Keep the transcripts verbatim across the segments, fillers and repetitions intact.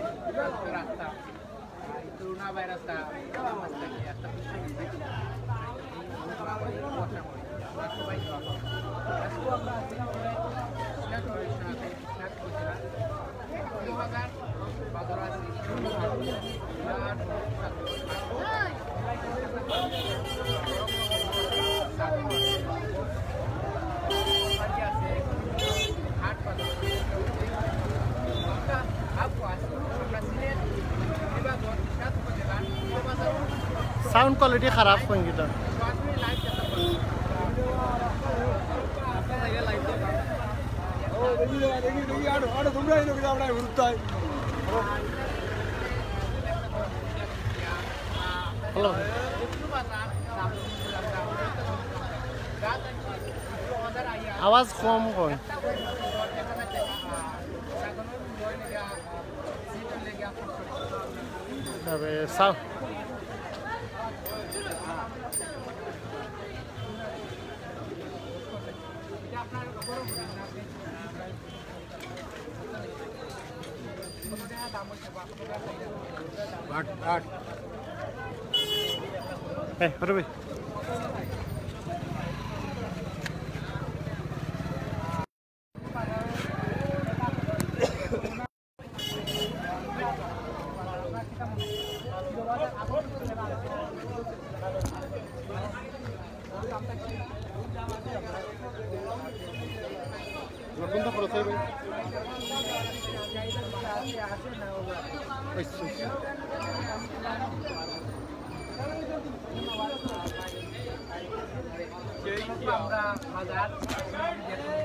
রাস্তা, করোনা ভাইরাসটা আমাদের কাছ থেকে একটা বিষয় হয়েছে। এই মহামারীর কুয়াশাময় আমরা সবাই দোয়া করব। আজকে আমরা আছি সিলেট মহানগরীর সিরাজগঞ্জ জেলার দু হাজার বাজার আছি। সাউন্ড কোয়ালিটি খারাপ সঙ্গীত। হ্যালো। আওয়াজ কম কর। তবে সা-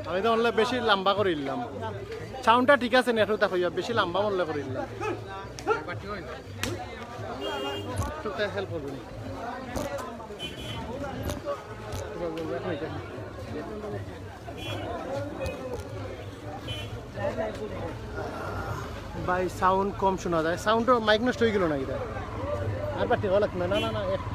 আমি তো অনলে বেশি লম্বা করি দিলাম। সাউন্ডটা ঠিক আছে নি, একটু দেখো, বেশি লম্বা মনে করি দিলাম। একটু হেল্প করবেন। ভাই, সাউন্ড কম শোনা যায়। সাউন্ডও মাইক নষ্ট হয়ে গেল না এটা? আর বাড়তি হওয়া লাগতো না। না, না, না, এক-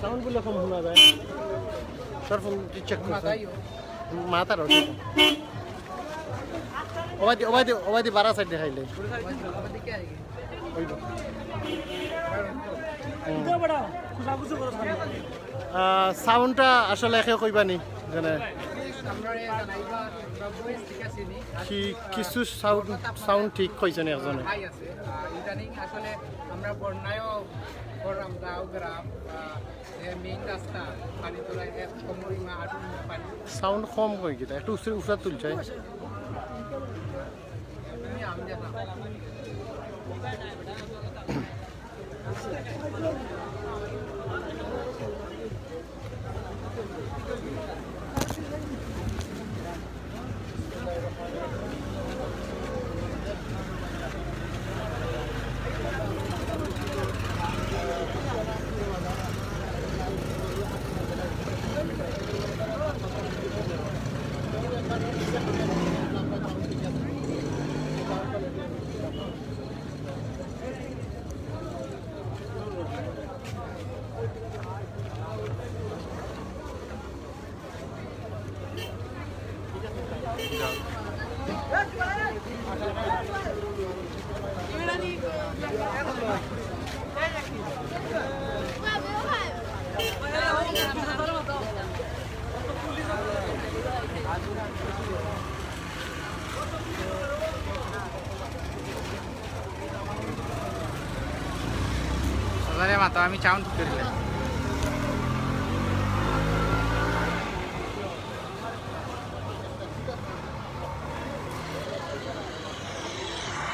সাউন্ডগুলো কম শোনা যায়। তোর ফোন চেক করছে। মাথার ওষুধ। ওবাদি, ওবাদি, ওবাদি বারা সাইড দেখাইলে। ওই তো। হুম। আহ, সাউন্ডটা আসলে একে কইবা নি, জানে? কি, কিছু সাউন্ড, সাউন্ড ঠিক কইছে নি একজনে? ইদানিং আসলে আমরা বন্যায়ও বড় আমরা গ্রাম, আহ, যে মেইন রাস্তা, পানি তোলা এক কোমর ইমা, আটু ইমা পানি। সাউন্ড কম কই কিতা? একটু উসরে উসরা তুলছে। সজারে মাতো, আমি সাউন্ড ঠিক করিলে।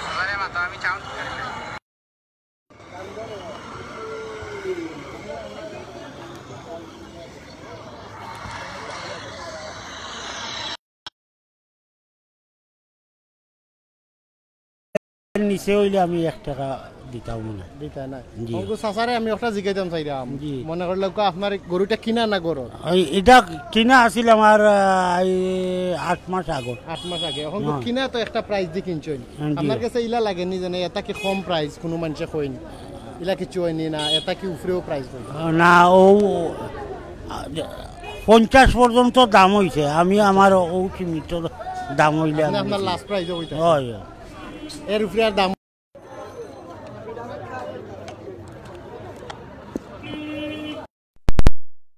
সজারে মাতো, আমি সাউন্ড ঠিক করিলে। নিচে অইলে আমি এক টেকা দিতাম না। দিতা না? জি। অঙ্কু চাচারে আমি একটা জিগাইতাম চাইরাম। জি। মনে করলে আপনার গরুটা কিনা না গরু? এই, এটা কিনা আছিল আমার, আহ, এই আট মাস আগর। আট মাস আগে। অখন তো হ্যাঁ। কিনা তো একটা প্রাইস দি কিনছইন। হ্যাঁ, জি। আপনার কাছে ইলা লাগেনি যে না, এটা কি কম প্রাইস, কোনো মানুষে কইন? ইলা কিছু অয়নি না, এটা কি উপরেও প্রাইস অইছে? না, ও, আহ, পঞ্চাশ পর্যন্ত দাম অইছে। আমি আমার ও সীমিত দাম অইলে আপনি আমি আপনার বেচি। লাস্ট প্রাইস অইতা। অয়, অয়। এর উপরে আর দাম।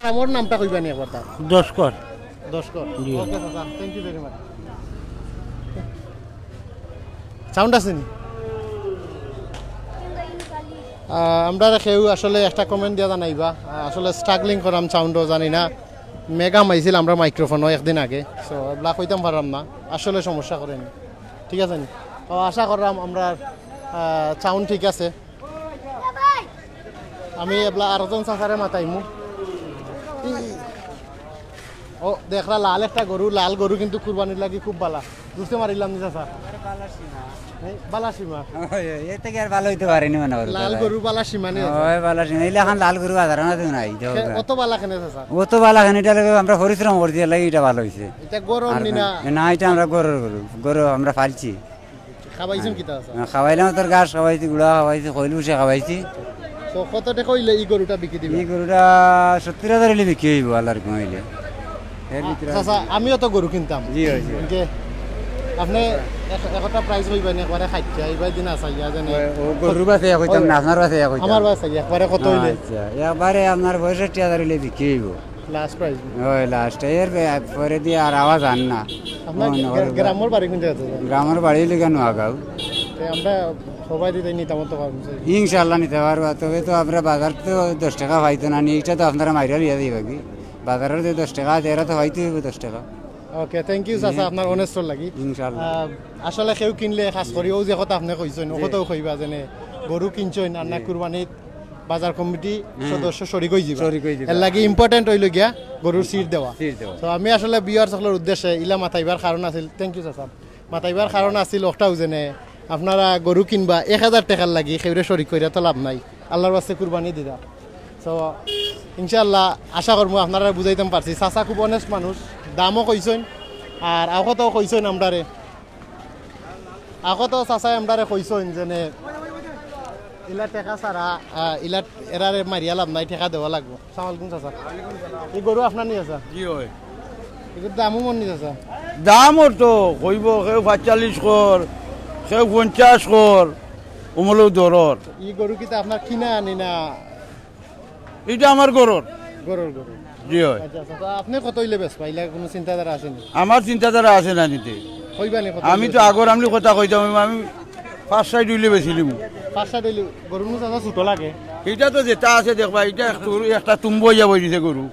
আমার নামটা কইবা নি একবার তার? দশ কর। দশ কর। জি। ওকে চাচা, thank you very much. Sound আছে নি? আহ, আমরা কেউ আসলে একটা কমেন্ট দিয়া জানাইবা। আহ, আসলে স্ট্রাগলিং করাম, সাউন্ডও জানি না। মেঘ হামাইছিল আমরা মাইক্রোফোনও একদিন আগে, সো এগুলা কইতাম পারলাম না, আসলে সমস্যা করেনি, ঠিক আছে নি? তো আশা করলাম আমরা সাউন্ড ঠিক আছে। আমি এবলা আরোজন চাচারে মাতাইমু। ও দেখরা লাল একটা গরু, লাল গরু কিন্তু কুরবানির লাগি খুব বালা। বুঝতে পারিলাম নি চাচা? আরে বালা সীমা। এই বালা সীমা। ওই, ওই, এর থেকে আর ভালো হইতে পারেনি মনে করো লাল ভাই। গরু বালা সীমা নি চাচা? ওই বালা সীমা। এইলে এখন লাল গরু বাজারো না তো নাই, দেখো খে-, ভাই। অত বালা কেনে চাচা? অত বালা কেনে, এটা লাগে আমরা পরিশ্রম করছি, এর লাগি এটা ভালো হইছে। এটা গরম আর নি না? না, এটা আমরা গরুর গরু, গরু আমরা পালছি। খাওয়াইছেন কিতা আছে? হ্যাঁ, খাওয়াইলাম তোর ঘাস খাওয়াইছি, গুড়া খাওয়াইছি, খইল ভুসি খাওয়াইছি। তো কত টাকা হইলে এই গরুটা বিক্রি দিবা? এই গরুটা সত্তর হাজার হইলে বিক্রি হইব, আল্লাহর হুকুম হইলে। এর ভিতরে চাচা, আমিও তো গরু কিনতাম। জি, হয়, জি। ওকে। আপনি এক-, একটা প্রাইস কইবেন একবারে খাইতে, এইবার দিন আছে, ইয়া জানি। ওই, ও গরুর বাসে এক হইতাম ওই, না, আপনার বাসে এক হইতাম। আমার বাসে একবারে কত হইলে? আচ্ছা, একবারে আপনার পঁয়ষট্টি হাজার হইলে বিক্রি হইব। Last price. ওই লাস্ট, এর বে-, পরে দিয়ে আর আওয়াজ আর না। আপনার মনে গ্রা-, করো। গ্রামের বাড়ি কোন জায়গাতে? গ্রামের বাড়ি লিখা নোয়াগাঁও। তে আমরা সবাই দিতে নিতাম তো পারবো, স্যার। ইনশাআল্লাহ নিতে পারবা, তবে তো আমরা বাজার তো দশ টাকা পাইতো না, নি, এটা তো আপনারা মাইরা লিয়া দিবা কি? বাজারের যে দশ টাকা আছে, এরা তো পাইতে হইব দশ টাকা। ওকে, থ্যাংক ইউ, চাচা, জি। আপনার অনেস্টর লাগি। ইনশাআল্লাহ। আহ, আসলে কেউ কিনলে খাস করি, ও যে কথা আপনি কইছেন, ও জি। কথাও কইবা, যেনে গরু কিনছেন আর না জি। কুরবানিত বাজার কমিটি হুম। সদস্য শরিক হয়ে যাবে। শরিক হয়ে যাবে। এর লাগি ইম্পর্টেন্ট হইল গিয়া গরুর সিট দেওয়া। সিট দেওয়া। তো আমি আসলে ভিউয়ার্স সকলের উদ্দেশ্যে ইলা মাতাইবার কারণ আছিল, থ্যাংক ইউ চাচা, মাতাইবার কারণ আছিল ওটাও যেনে আপনারা গরু কিনবা এক হাজার টাকার লাগি কেউরে শরিক করিয়া তো লাভ নাই, আল্লাহর ওয়াস্তে কুরবানি দিবা। তো ইনশাআল্লাহ আশা করবো আপনারা বুঝাইতাম পারছি। চাচা খুব অনেস্ট মানুষ, দামও কইছেন আর আও কথাও কইছেন আমরারে। আগত চাচায় আমরারে কইছইন যেনে ইলা টেকা ছাড়া, আহ, ইলা এরারে মারিয়া লাভ নাই, টেকা দেওয়া লাগবো। সালাম আলাইকুম চাচা। এই গরু আপনার নি চাচা? জি অয়। এগুর দামও মন নি চাচা? দাম ওর তো কইব, কেউ পাঁচচল্লিশ কর, কেউ পঞ্চাশ কর, অমলেও দরর। এই গরু কিতা আপনার কিনা আনি না? ইটা আমার ঘরর। ঘরর গরু। জি অয়। আচ্ছা, আচ্ছা, তো আপনি কত অইলে বেচবা? ইলা কোনো চিন্তাধারা আছে নি? আমার চিন্তাধারা আছে না নিতে। কইবা নি কত আমি অইলে তো বেচবা? আগর আমলি কথা কইতাম, আমি পাঁচ ষাইট অইলে বেচিলিমু। পাঁচ ষাইট অইলে গরুর মুখ চাচা ছোট লাগে। ইটা তো যেটা আছে দেখবা, ইটা একটু, একটা তুম্ব অইয়া বই দিছে গরু।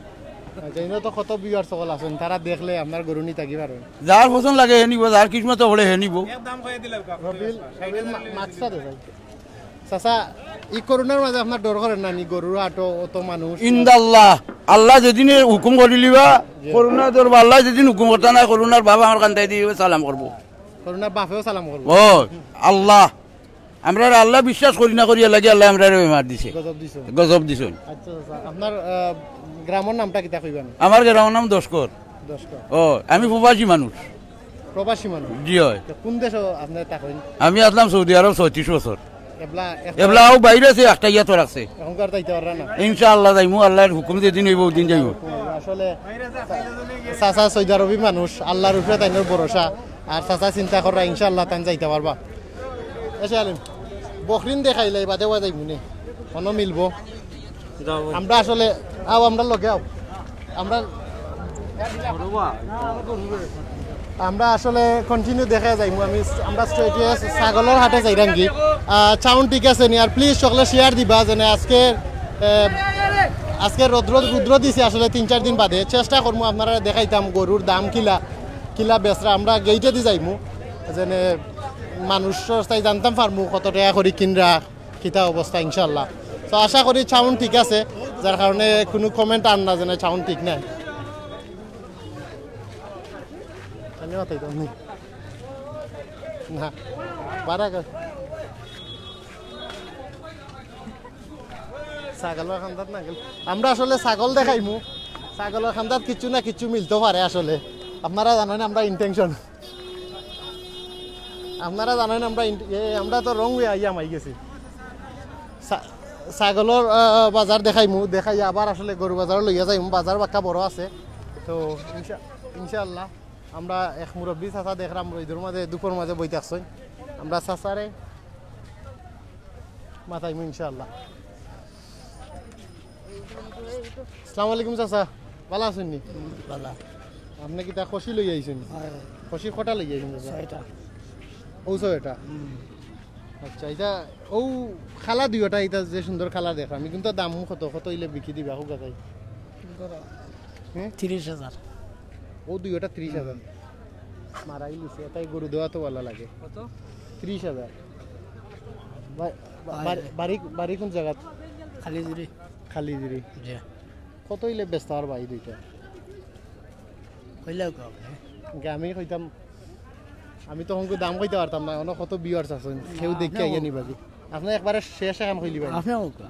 আচ্ছা, ইনো তো কত ভিউয়ার সকল আছেন, তারা দেখলে আপনার গরু নি থাকি পারবেন। যার পছন্দ লাগে হে নিব, যার কিসমত পড়ে হে নিব। রবিল, রবিল মা-, মাকসাদ আছে। চাচা, ই করোনার মাঝে আপনার ডর করের না নি? গরুর হাটো অত মানুষ। ইনশাআল্লাহ, আল্লাহ যেদিনে হুকুম করিলিবা, জি। করোনা ধরবা, আল্লাহ যেদিন হুকুম করতা না, করোনার বাবা আমার কান্দাই দিয়ে সালাম করবো। করোনার বাপেও সালাম করবো। ও, আল্লাহ, আমরা আল্লাহ বিশ্বাস করি না করিয়া লাগি আল্লাহ আমরারে বেমার দিছে। গজব দিছে। গজব দিছইন। আচ্ছা, চাচা, আপনার, আহ, গ্রামের নামটা কিতা কইবেন? আমার গ্রামের নাম দশকর। দশকর। ও, আমি প্রবাসী মানুষ। প্রবাসী মানুষ? জি অয়। তো কোন দেশো আপনি থাকেন? আমি আছলাম সৌদি আরব ছয়ত্রিশ বছর। এবলা এখন এবলাও বাইরে আছে, একটা ইয়াত রাখছে। এখনকার যাইতে পাররা না? ইনশাআল্লাহ যাইমু, আল্লাহর হুকুম যেদিন অইব ওই দিন যাইমু। আসলে চাচা সৌদি আরবি মানুষ, আল্লাহর উপরে তাইনর ভরসা। আর চাচা চিন্তা কররা, ইনশাআল্লাহ তাইন যাইতা পারবা। এসে আলিম, বকরিন দেখাইলে বাদে ওয়া যাইমু নে। অনো মিলবো। আমরা আসলে, আও, আমরা লগে আও। আমরা, আমরা আসলে কন্টিনিউ দেখা যাইমু। আমি, আমরা স্ট্রেট ছাগলর হাটে যাইরামগি। আহ, সাউন্ড ঠিক আছে নি? আর প্লিজ সকলে শেয়ার দিবা, যেনে আজকে, আহ, আজকে রৌদ্র, রৌদ্র দিছে আসলে তিন চার দিন বাদে। চেষ্টা করমু আপনারারে দেখাইতাম গরুর দাম কিলা, কিলা বেচরা। আমরা গেইটে দি যাইমু, যেনে মানুষ তাই জানতাম পারমু কত টাকা করি কিনরা। কিতা অবস্থা ইনশাআল্লাহ। তো আশা করি সাউন্ড ঠিক আছে, যার কারণে কোনো কমেন্ট আর না যেনে সাউন্ড ঠিক নাই। আমি মাতাইতাম নি। না, বারা গেল। ছাগলর কান্দাত না গেল। আমরা আসলে ছাগল দেখাইমু। ছাগলর কান্দাত কিছু না কিছু মিলতে পারে আসলে। আপনারা জানেন আমরা ইন্টেনশন। আপনারা জানেন আমরা ইন-, এ, আমরা তো রং ওয়ে আইয়া মাই গেছি। ছা-, ছাগলর, আহ, বাজার দেখাইমু, দেখাই আবার আসলে গরু বাজারো লইয়া যাইমু। বাজার বাক্কা বড় আছে। তো ইনশা-, ইনশাআল্লাহ। আমরা এক মুরব্বী চাচা দেখরাম রইদর মাঝে, ধুপর মাঝে বই থাকছইন। আমরা চাচারে মাতাইমু ইনশাআল্লাহ। আসসালামু আলাইকুম চাচা, ভালা আছইন নি? ভালা। আপনে কিতা খসি লই আইছইন? খসি কটা লই আইছইন চাচা? ছয়টা। ও ছয়টা? আচ্ছা, ইটা ও কালা দুইওটা, ইটা যে সুন্দর কালা দেখরাম, ইগুনতা দাম কত, কত অইলে বিকি দিবা, কউক্কা চাই? হুম? তিরিশ হাজার। ও দুইওটা তিরিশ হাজার। মারাই লিছে, এটাই গরু দেওয়া তো ভালা লাগে। কত? তিরিশ হাজার। বা-, বা-, বাড়ি, বাড়ি, বাড়ি কোন জাগাত? খালিজুরি। খালিজুরি। জি। কত অইলে বেচতা পারবা ই দুইটা? কইলাও কও আপনে। আমি কইতাম, আমি তো হংকু দাম কইতাম পারতাম না, অনো কত viewers আছইন, কেউ দেখি আইয়া নিবা কি? আপনে একবারে শেষ এখান কইলিবা। আপনে কউক্কা।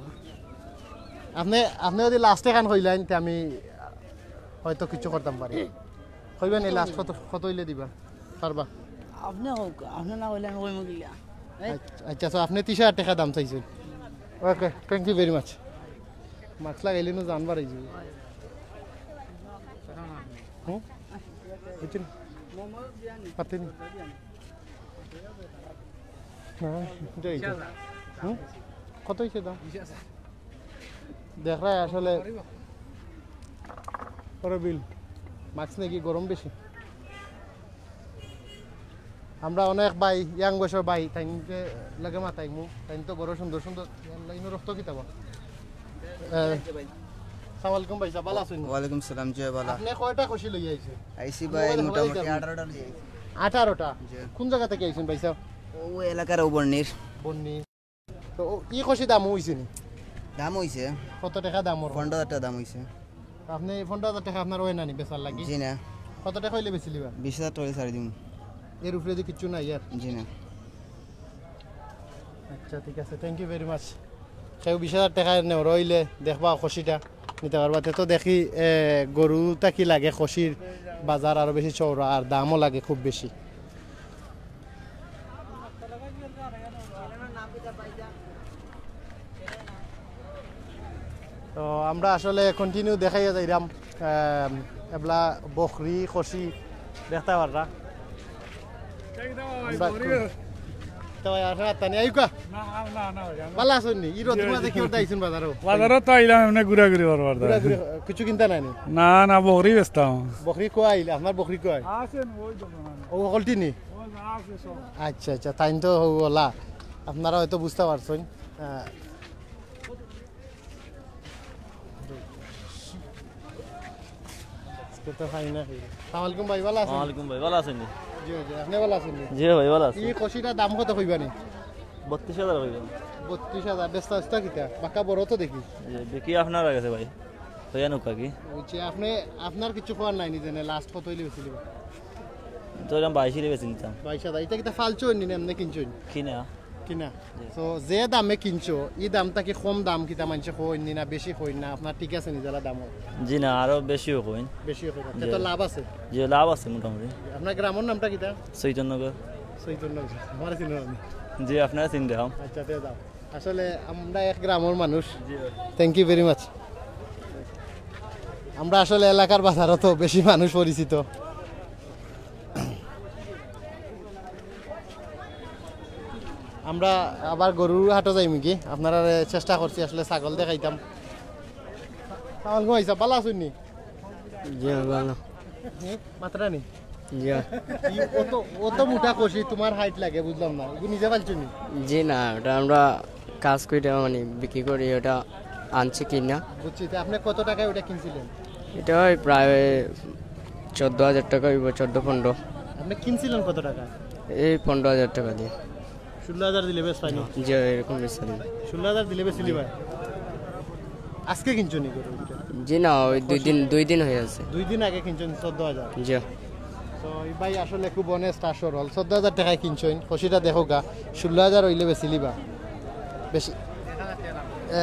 আপনে, আপনে যদি last এখান কইলাইন, তে আমি হয়তো কিছু করতাম পারি। কইবা নি last কত, কত অইলে দিবা? পারবা? আপনে কউক্কা, আপনে না কইলে আমি কইমু কিলা? এই আচ্ছা, আচ্ছা, so আপনে তিরিশ হাজার টেকা দাম চাইছইন। Okay, thank you very much. Mask লাগাইলে নু জান বাড়াই যাইবো। হুম? বুঝছইন? পারতেনি? না, এটাই তো। হুম? কত অইছে দাম? দেখরায় আসলে। পরে বিল। Mask নাকি গরম বেশি। আমরা অনেক ভাই, young বয়সর ভাই, তাইনকে লগে মাতাইমু। তাইন তো বড় সুন্দর সুন্দর, লাইনো রক্ত কিতাবা। এ, আসসালামু আলাইকুম ভাইসাব, ভালা আছইন? ওয়ালাইকুম সালাম, জি ভালা। আপনে কয়টা খসি লইয়া আইছইন? আইছি ভাই, মোটামুটি আঠারোটা লইয়া আইছি। আঠারোটা? জি। কোন জাগা থাকি আইছইন ভাইসাব? ও এলাকার ও বন্নির। বন্নি। তো ও, ই খসি দাম অইছে নি? দাম অইছে। কত টেকা দাম ওর? পনরো হাজার টেকা দাম অইছে। আপনে পনরো হাজার টেকা আপনার অয় না নি বেচার লাগি? জি না। কত টেকা অইলে বেচিলিবা? বিশ হাজার টেকা অইলে ছাড়ি দিমু। এর উপরে যে কিচ্ছু নাই আর? জি না। আচ্ছা, ঠিক আছে, thank you very much। কেউ বিশ হাজার টেকা নেওর অইলে দেখবা খসিটা নিতা পারবা। তে তো দেখি, এ, গরু থাকি লাগে খসির বাজার আরো বেশি চওড়া আর দামও লাগে খুব বেশি। তো আমরা আসলে continue দেখাইয়া যাইরাম, আম, এবলা বকরি, খসি দেখতা পাররা। আমরা তো ভাই, আসলে আত্তানি আইউক্কা। না, না, না, ভাই, আমরা ভালা আছইন নি? ই রোদ মাঝে কেউ দাইছইন বাজারো? বাজারো তো আইলাম এমনে ঘুরাঘুরি করবার দায়। ঘুরাঘুরি, কিছু কিনতা নাই নি? না, না, বকরি বেচতাম। বকরি কই আইলে? আপনার বকরি কই? আছে, ওই দোকানে। ও, হকলটি নি? আচ্ছা, আচ্ছা, তাইন তো হউ ওলা। আপনারা হয়তো বুঝতা পারছইন। আহ, আজকে তো খাই না খাই। আসসালামু আলাইকুম ভাই, ভালা আছইন? ওয়ালাইকুম ভাই, ভালা আছইন নি? জি, জি, আপনে ভালা আছইন নি? জি ভাই, ভালা আছি। ই খসিটার দাম কত কইবা নি? বত্রিশ হাজার কইবা। বত্রিশ হাজার, বেচতা উচতা কিতা? বাক্কা বড় তো দেখি। জি, বিকি আপনার গেছে ভাই। হইয়া নৌকা কি? বুঝছি, আপনে, আপনার কিছু কওয়ার নাই নি, যেনে last কত অইলে বেচিলিবা? তো এরকম বাইশ অইলে বেচি নিতাম। বাইশ হাজার, ইটা কিতা ফালছইন নি না এমনে কিনছইন? কিনা। কিনা? জি। তো যে দামে কিনছো, ই দাম থাকি কম দাম কিতা মানষে কইন নি না বেশি কইন না, আপনার ঠিক আছে নি যেলা দাম অয়? জি না, আরো বেশিও কইন। বেশিও কইন। জি। তে তো লাভ আছে? জি, লাভ আছে মোটামুটি। আপনার গ্রামর নামটা কিতা? চৈতন্যগর। চৈতন্যগর। আমারে চিনইন আপনে? জি, আপনারে চিনি দেখাম। আচ্ছা, তে যাও। আসলে আমরা এক গ্রামর মানুষ। জি ভাই। Thank you very much। আমরা আসলে এলাকার বাজারো তো বেশি মানুষ পরিচিত। আমরা আবার গরুর হাটো যাইমু কি? আপনারারে চেষ্টা করছি আসলে ছাগল দেখাইতাম। আসসালামু আলাইকুম ভাইসাব, ভালা আছইন নি? জি, ভালা। হুম, মাতরা নি? জি। ই অত, অত মোটা খসি তুমার height লাগে, বুঝলাম না। ইগু নিজে ফালছো নি? জি না, ওটা আমরা কাজ করি, মানে বিক্রি করি, ওটা আনছি কিনা। বুঝছি, তে আপনে কত টাকায় ওটা কিনছিলেন? এটা ওই প্রায় চোদ্দ হাজার টাকা অইবো, চোদ্দ পনেরো। আপনে কিনছিলেন কত টাকা? এই পনেরো হাজার টাকা দিয়া। ষোলো হাজার দিলে বেচতা নি? জি, এরকম বেচতা নি। ষোলো হাজার দিলে বেচিলিবা? আজকে কিনছো নি গরু? জি না, ওই দুই দিন, দুই দিন অই আছে। দুই দিন আগে কিনছো নি চোদ্দ হাজার? জি। তো ই ভাই আসলে খুব honest আর সরল। চোদ্দ হাজার টাকায় কিনছইন, খসিটা দেখউক্কা, ষোলো হাজার অইলে বেচিলিবা। বেশি, এ,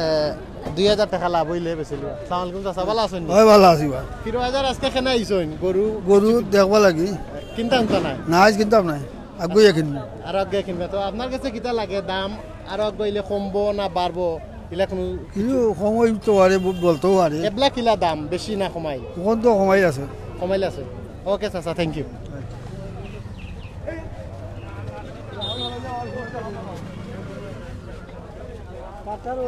দুই হাজার টাকা লাভ অইলে বেচিলিবা। আসসালামু আলাইকুম চাচা, ভালা আছইন নি? অয়, ভালা আছি বা। ফিরোজ ভাইসাব আজকে কেনে আইছইন? গরু গরু দেখবা লাগি। কিনতা আনতা নায়? না, আইজ কিনতাম নায়। আগুয়া কিনমু। আর আগে কিনবা। তো আপনার গেছে কিতা লাগে? দাম আরো আগুয়াইলে কমবো না বাড়বো? ইলা কুনু কিছু কম অইতো পারে, ব-, বলতেও পারে। এবলা কিলা দাম? বেশি না কমাইল? অখন তো কমাইল আছে। কমাইল আছে। Okay চাচা, thank you। আসসালামু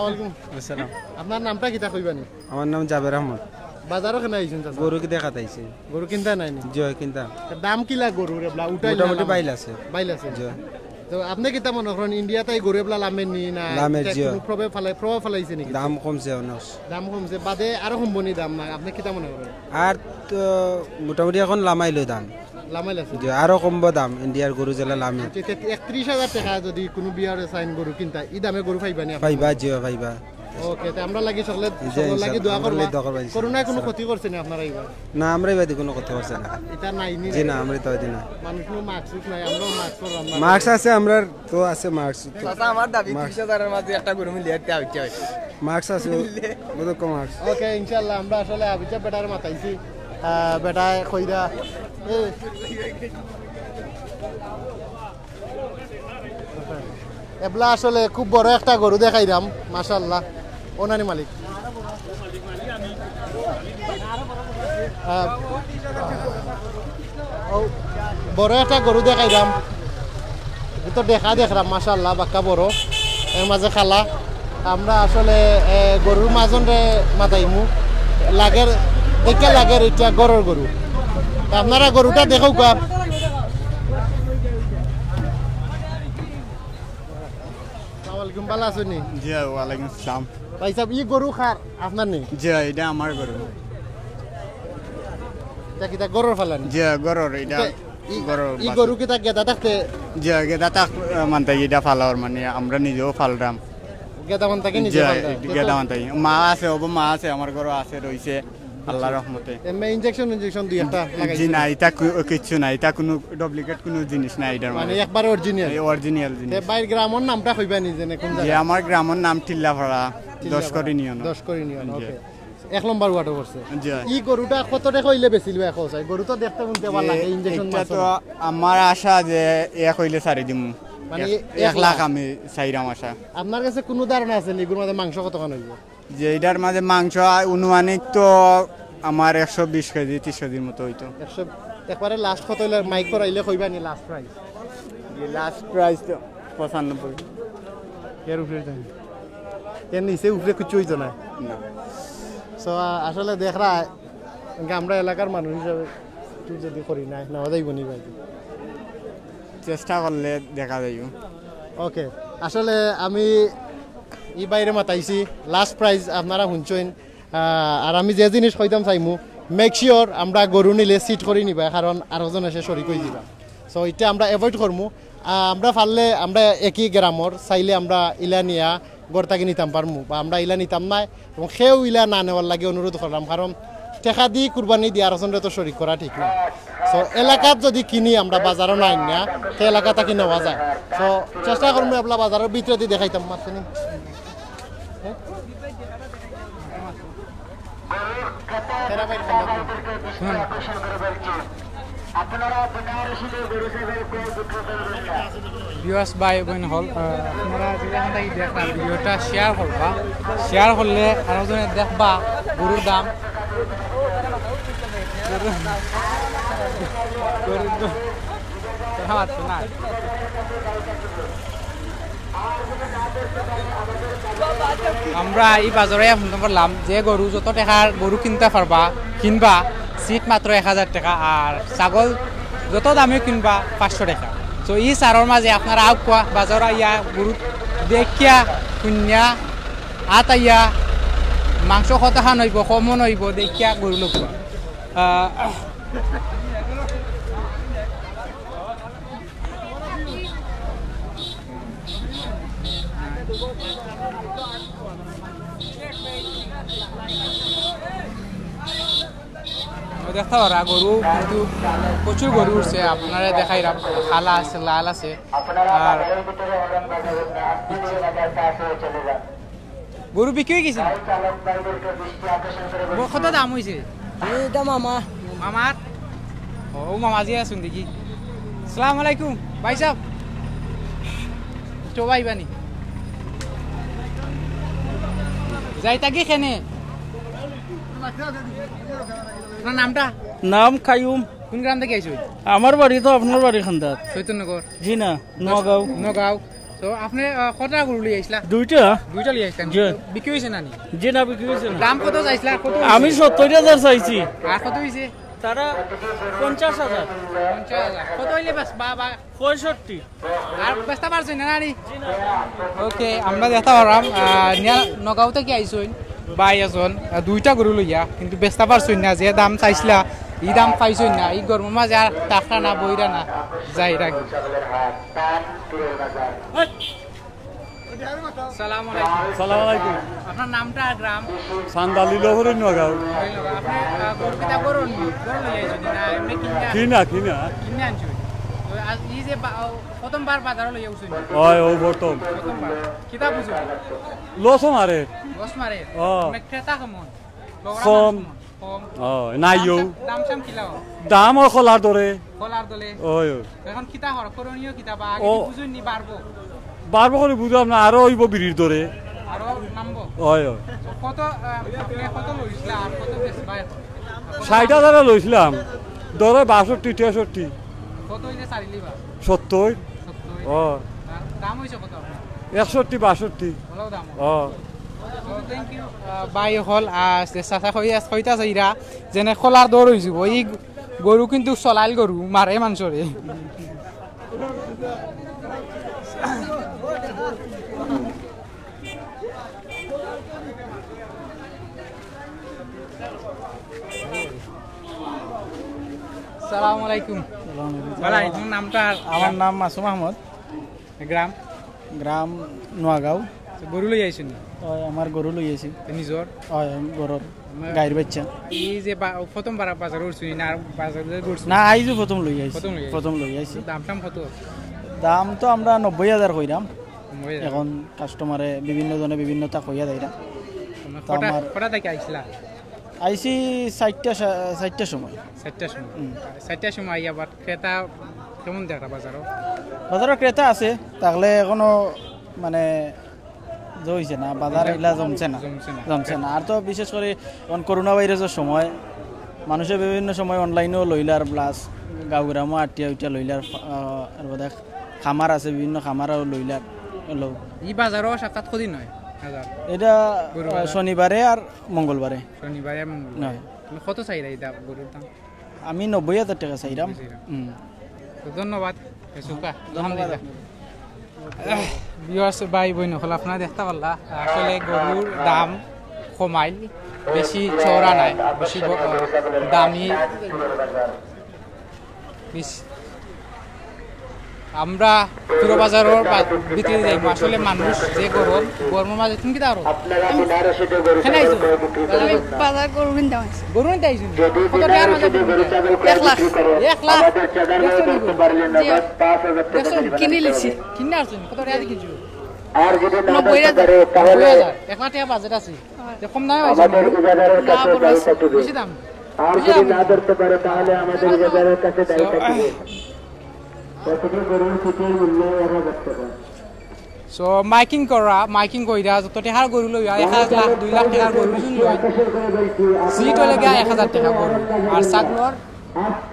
আলাইকুম। আসসালাম। আপনার নামটা কিতা কইবানি? আমার নাম জাবের আহমদ। বাজারো কেনে আইছেন চাচা? গরু কি দেখাত আইছি? গরু কিনতা নাইনি? জি অয়, কিনতাম। তা দাম কিলা গরুর এবলা? উঠাই মোটামুটি না? বাইল আছে। বাইল আছে? জি অয়। তো আপনে কিতা মনে করেন, ইন্ডিয়াত আই গরু এবলা লামের নি না? লামের, এটা জি অয়। কোনো প্রভাব ফালাই-, প্রভাব ফালাইছে নাকি? দাম কমছে অনেক। দাম কমছে, বাদে আরো কমবো নি দাম না? আপনে কিতা মনে করেন? আর তো মোটামুটি এখন লামাইলো দাম। লামাইল আছে? জি, আরো কমবো দাম, ইন্ডিয়ার গরু যেলা লামে। আচ্ছা, তে একত্রিশ হাজার টেকা যদি কোনো বিয়ারে চাইন গরু কিনতা, ই দামে গরু পাইবা নি আপনে? পাইবা, জি অয়, পাইবা। ওকে, তে আমরা লাগি সকলে, জি, সকলে লাগি ইনশাআল্লাহ। দোয়া করবা। লাগি দোয়া করবা, ইনশাআল্লাহ। করোনায় কোনো ক্ষতি করছে নি আপনারা ইবার? না, আমরা ইবার কোনো ক্ষতি করছে না। এটা নাই নি? জি না, আমরা তো ইদি না। মানুষ নো মাস্ক নাই, আমরাও মাস্ক করলাম না। মাস্ক আছে, আমরার তো আছে মাস্ক তো। চাচা, আমার দাবি মাস্ক। ত্রিশ হাজারের মাঝে একটা গরু মিলিয়ে একটা হইতে হয়। মাস্ক আছে, বুঝো কম মাস্ক। ওকে, ইনশাআল্লাহ, আমরা আসলে আবিচা বেটার মাতাইছি। আহ, বেটায় কইরা, এ, এবলা আসলে খুব বড় একটা গরু দেখাইরাম, মাশাআল্লাহ। ওনানি মালিক। আহ, ও, বড় একটা গরু দেখাইরাম। এ তো দেখা দেখরাম, মাশাআল্লাহ, বাক্কা বড়। এর মাঝে খালা। আমরা আসলে, এ, গরুর মাজনরে মাতাইমু। লাগের, দেখে লাগের এটা গরুর গরু। তো আপনারা গরুটা দেখউক্কা। আসসালামু আলাইকুম, ভালা আছইন নি? জি, ওয়ালাইকুম আসসালাম। ভাই সাহেব, ই গরু কার? আপনার নি? জি, এটা আমার গরু। এটা কিতা গরুর ফালানি? জি, গরুর, এটা এটা ই, গরুর ই বাছুর। গরু কিতা গেদা থাকতে? জি, গেদা থাক, মানতে এটা ফালাওর, মানে, আমরা নিজেও ফালরাম। গেদা মানতাকে নিজে জি, ফালরাম? এটা গেদা মানতে। মা আছে, ওবো মা আছে, আমার গরু আছে, রইছে। আল্লাহর রহমতে। এমনি ইনজেকশন, ইনজেকশন দুই একটা জি লাগাইছে? না, এটা কু-, কিচ্ছু না, এটা কোনো ডুপ্লিকেট কোনো জিনিস না এটার মানে মধ্যে। একবারে অরিজিনাল? এই অরিজিনাল জিনিস। তে ভাইর গ্রামর নামটা কইবা নি, যেনে কোন জি, জায়গা? আমার গ্রামর নাম টিল্লাপাড়া, টিল্লাপাড়া। দশকর ইউনিয়ন। দশকর ইউনিয়ন, জি। ওকে। এক নম্বর ওয়ার্ডো পড়ছে। জি। ই গরুটা কত টাকা হইলে বেচিল ভাই, কও চাই? গরু তো দেখতে শুনতে ভালা যে লাগে, ইনজেকশন এটা মারছে তো না। আমার আশা যে এক হইলে ছাড়ি দিমু। মানে এক, এক এক লাখ লাখ? আমি চাইরাম আশা। আপনার কাছে কোনো ধারণা আছে নি, গরুর মধ্যে মাংস কতখান হইব? যে এটার মাঝে মাংস আ-, আনুমানিক তো আমার একশো বিশ কেজি, ত্রিশ কেজির মতো হইতো। একশো, একবারে লাস্ট কত হইলে মাইক করাইলে কইবা নি লাস্ট প্রাইস? যে লাস্ট প্রাইস তো পঁচানব্বই। এর উপরে তো না। এর নিচে উপরে কিচ্ছু হইতো না। না। So, আ-, আসলে দেখরা, আমরা এলাকার মানুষ হিসাবে একটু যদি করি না, নেওয়া যাইব নি ভাই? চেষ্টা করলে দেখা যাইব। ওকে, আসলে আমি ই বাইরে মাতাইছি, লাস্ট প্রাইজ আপনারা শুনছেন। আহ, আর আমি যে জিনিস কইতাম চাইমু, মেক শিওর আমরা গরু নিলে সিট করি নিবা, কারণ আরো জন এসে শরিক হয়ে দিবা। সো এটা আমরা অ্যাভয়েড করমু। আহ, আমরা পারলে আমরা একই গ্রামর, চাইলে আমরা ইলা নিয়া ঘর থাকি নিতাম পারমু, বা আমরা ইলা নিতাম নায়। এবং কেউ ইলা না নেওয়ার লাগি অনুরোধ করলাম, কারণ টেকা দি কুরবানি দি আরো জনরে তো শরিক করা ঠিক না। সো এলাকাত যদি কিনি আমরা বাজারো না আইন না, তে এলাকা থাকি নেওয়া যায়। সো চেষ্টা করমু এবলা বাজারর ভিতরে দি দেখাইতাম, মারছেনি? ভিউয়ার্স ভাই বোন হল, আহ, আপনারা যেখান থেকে দেখলাম ভিডিওটা শেয়ার করবা, শেয়ার করলে আরো জনে দেখবা গরুর দাম। গরুর, গরুর দাম। তারা মারতো না। আমরা এই বাজারে ফোন করলাম যে গরু যত টাকার গরু কিনতে পারবা, কিনবা, সিট মাত্র এক হাজার টাকা, আর ছাগল যত দামে কিনবা পাঁচশো টাকা। তো এই চারর মাঝে আপনারা আউক্কা বাজার আইয়া গরু দেখিয়া, শুনিয়া, আত আইয়া মাংস কতখান হইব, কমন হইব, দেখিয়া গরু লউক্কা। আহ, দেখতে পারা গরু কিন্তু প্রচুর গরু উঠছে, আপনারা দেখাইলাম, কালা আছে, লাল আছে, আর গরু বিক্রি হয়ে গেছে। ব-, কত দাম হয়েছে? এটা মামা। মামার? ও, ও মামা জি আছইন দেখি। সালাম আলাইকুম, ভাই সাহেব। তো ভাই বানি। যাইতা কি কেনে? আপনার নামটা? নাম কাইয়ুম। কোন গ্রাম থাকি আইছইন? আমার বাড়ি তো আপনার বাড়ি খান্দাত। চৈতন্যনগর। জি না, নগাঁও। নগাঁও। তো আপনে, আহ, কটা গরু লই আইছলা? দুইটা। দুইটা লই আইছলা? জি। তো বিক্রি অইছে না নি? জি না, বিক্রি অইছে না। দাম কত চাইছলা? কত অইছে? আমি সত্তইর হাজার চাইছি। আর কত অইছে? তারা পঞ্চাশ হাজার। পঞ্চাশ হাজার। কত অইলে বাস বা, বা? পঁয়ষট্টি। আর বেচতা পারছইন না, না নি? ওকে, আমরা দেখতা পারলাম, আহ, নিয়া নগাঁও থাকি আইছইন ভাই একজন, আহ, দুইটা গরু লইয়া, কিন্তু বেচতা পারছইন না, যে দাম চাইছলা, ই দাম পাইছইন না, ই গরমর মাঝে আর থাকরা না, বইরা না, যাইরা গি। সালাম আলাইকুম। সালাম আলাইকুম। আপনার নামটা আর গ্রাম? চান্দালি লহরি নগাঁও। আপনি, আহ, গরু কিতা গরু নি? গরু লই আইছইন না এমনি কিনা? কিনা, কিনা। কিনে আনছইন। তো আজ এই যে বা-, প্রথমবার বাজারো লই আইছইন? অয়, অউ প্রথম। প্রথমবার। কিতা বুঝো? লস মারে। লস মারে? অ। মানে ক্রেতা কেমন? কম। কম। অ, নাইও। দাম চাম, দাম চাম কিলা? দাম অউ কলার দরে। কলার দরে। অয়, অয়। এখন কিতা কর-, করণীয় কিতা বা আগে ও। কি বুঝইন নি বাড়বো? বাড়বো করি বুঝলাম না, আরো অইবো বিড়ির দরে। আরো নামবো? অয়, অয়। তো কত, আহ, আপনি কত লইছলা আর কত বেচবা এখন? ষাইট হাজারে লইছলাম, দরে বাষট্টি, তেষট্টি। কত অইলে ছাড়িলিবা? সত্তইর। সত্তইর। অ। আর দাম অইছে কত আপনার? একষট্টি, বাষট্টি। অলাউ দাম? অ। So, thank you। আহ, ভাই অকল, আহ, যে চাচা কই আছ-, কইতা চাইরা, যেনে কলার দর অইযিবো। ই গরু কিন্তু চলাইল গরু, মারে মানষরে। সালাম আলাইকুম। সালাম আলাইকুম। ভালা, তোমার নামটা আর আমার নাম মাসুম আহমদ। গ্রাম? গ্রাম নোয়াগাঁও। তো গরু লই আইছইন নি? অয়, আমার গরু লই আইছি। তো নিজর? অয়, ঘরর। আমার গাইর বাচ্চা। এই যে বা-, প্রথমবার বাজারো উঠছইন না, আর বাজারো উঠছইন? না, আইজও প্রথম লই আইছি। প্রথম লই আইছি। প্রথম লই আইছি। দাম টাম কত? দাম তো আমরা নব্বই হাজার কইরাম। নব্বই হাজার। এখন কাস্টমারে বিভিন্ন জনে বিভিন্নতা কইয়া দেয় না। মানে তো কটা, আমার কটা থাকি আইছলা? আইছি চাইরটা সা-, চাইরটার সময়। চাইরটার সময়? হুম। চাইরটার সময় আইয়া আবার ক্রেতা কেমন দেখরা বাজারো? বাজারো ক্রেতা আছে, তাহলে এখনো মানে যে অইছে না, বাজার ইলা জমছে না। জমছে না। জমছে না। আর তো বিশেষ করি এখন করোনা ভাইরাসর সময় মানুষে বিভিন্ন সময় অনলাইনেও লইলার, plus গাঁও গ্রামও আটিয়া উটিয়া লইলার, আহ, এর বাদে খামার আছে, বিভিন্ন খামারও লইলার। ই বাজারো সপ্তাত কদিন অয় বাজার? এটা, গরু আহ, বাজার? শনিবারে আর মঙ্গলবারে। শনিবারে আর মঙ্গলবারে। অয়। তুমি কত চাইরা ইটা গরুর দাম? আমি নব্বই হাজার টেকা চাইরাম। নব্বই চাইরাম। হুম। তো ধন্যবাদ। এসুকা। ধন্যবাদ। আলহামদুলিল্লাহ। আহ, viewers, ভাই বইন অকল, আপনারা দেখতা পারলা, আসলে গরুর দাম কমাইল, বেশি চওড়া নায়, বেশি ব-, দামি বেশি। আমরা পুরো বাজারর বা-, ভিতরে যাইমু। আসলে মানুষ যে গরম, গরমর মাঝে তুমি কিতা করো? কেনে আইছো? আমি বাজার গরু কিনতাম আইছি। গরু কিনতে আইছো নি? কত টেকার মাঝে গরু কিনতে? এক লাখ। এক লাখ? দেখছো নি গরু? জি। দেখছো নি? কিনি লিছি। কিনে আনছো নি? কত টেকা দিয়া কিনছো? নব্বই হাজার। নব্বই হাজার। এক লাখ টেকা বাজেট আছে। তে কম দামে পাইছো নি? না, বড় আছে। বেশি দাম। আর যদি না ধরতে পারে, তাহলে আমাদের বাজারের কাছে দায়ী থাকবে। প্রতিটি গরুর পিঠের মূল্য এক হাজার টাকা। So, মাইকিং করা, মাইকিং কইরা যত টেকার গরু লইবা, এক লাখ, দুই লাখ টেকার গরু যদি লই, সিট অইলে গিয়া এক হাজার টেকা গরু, আর ছাগলর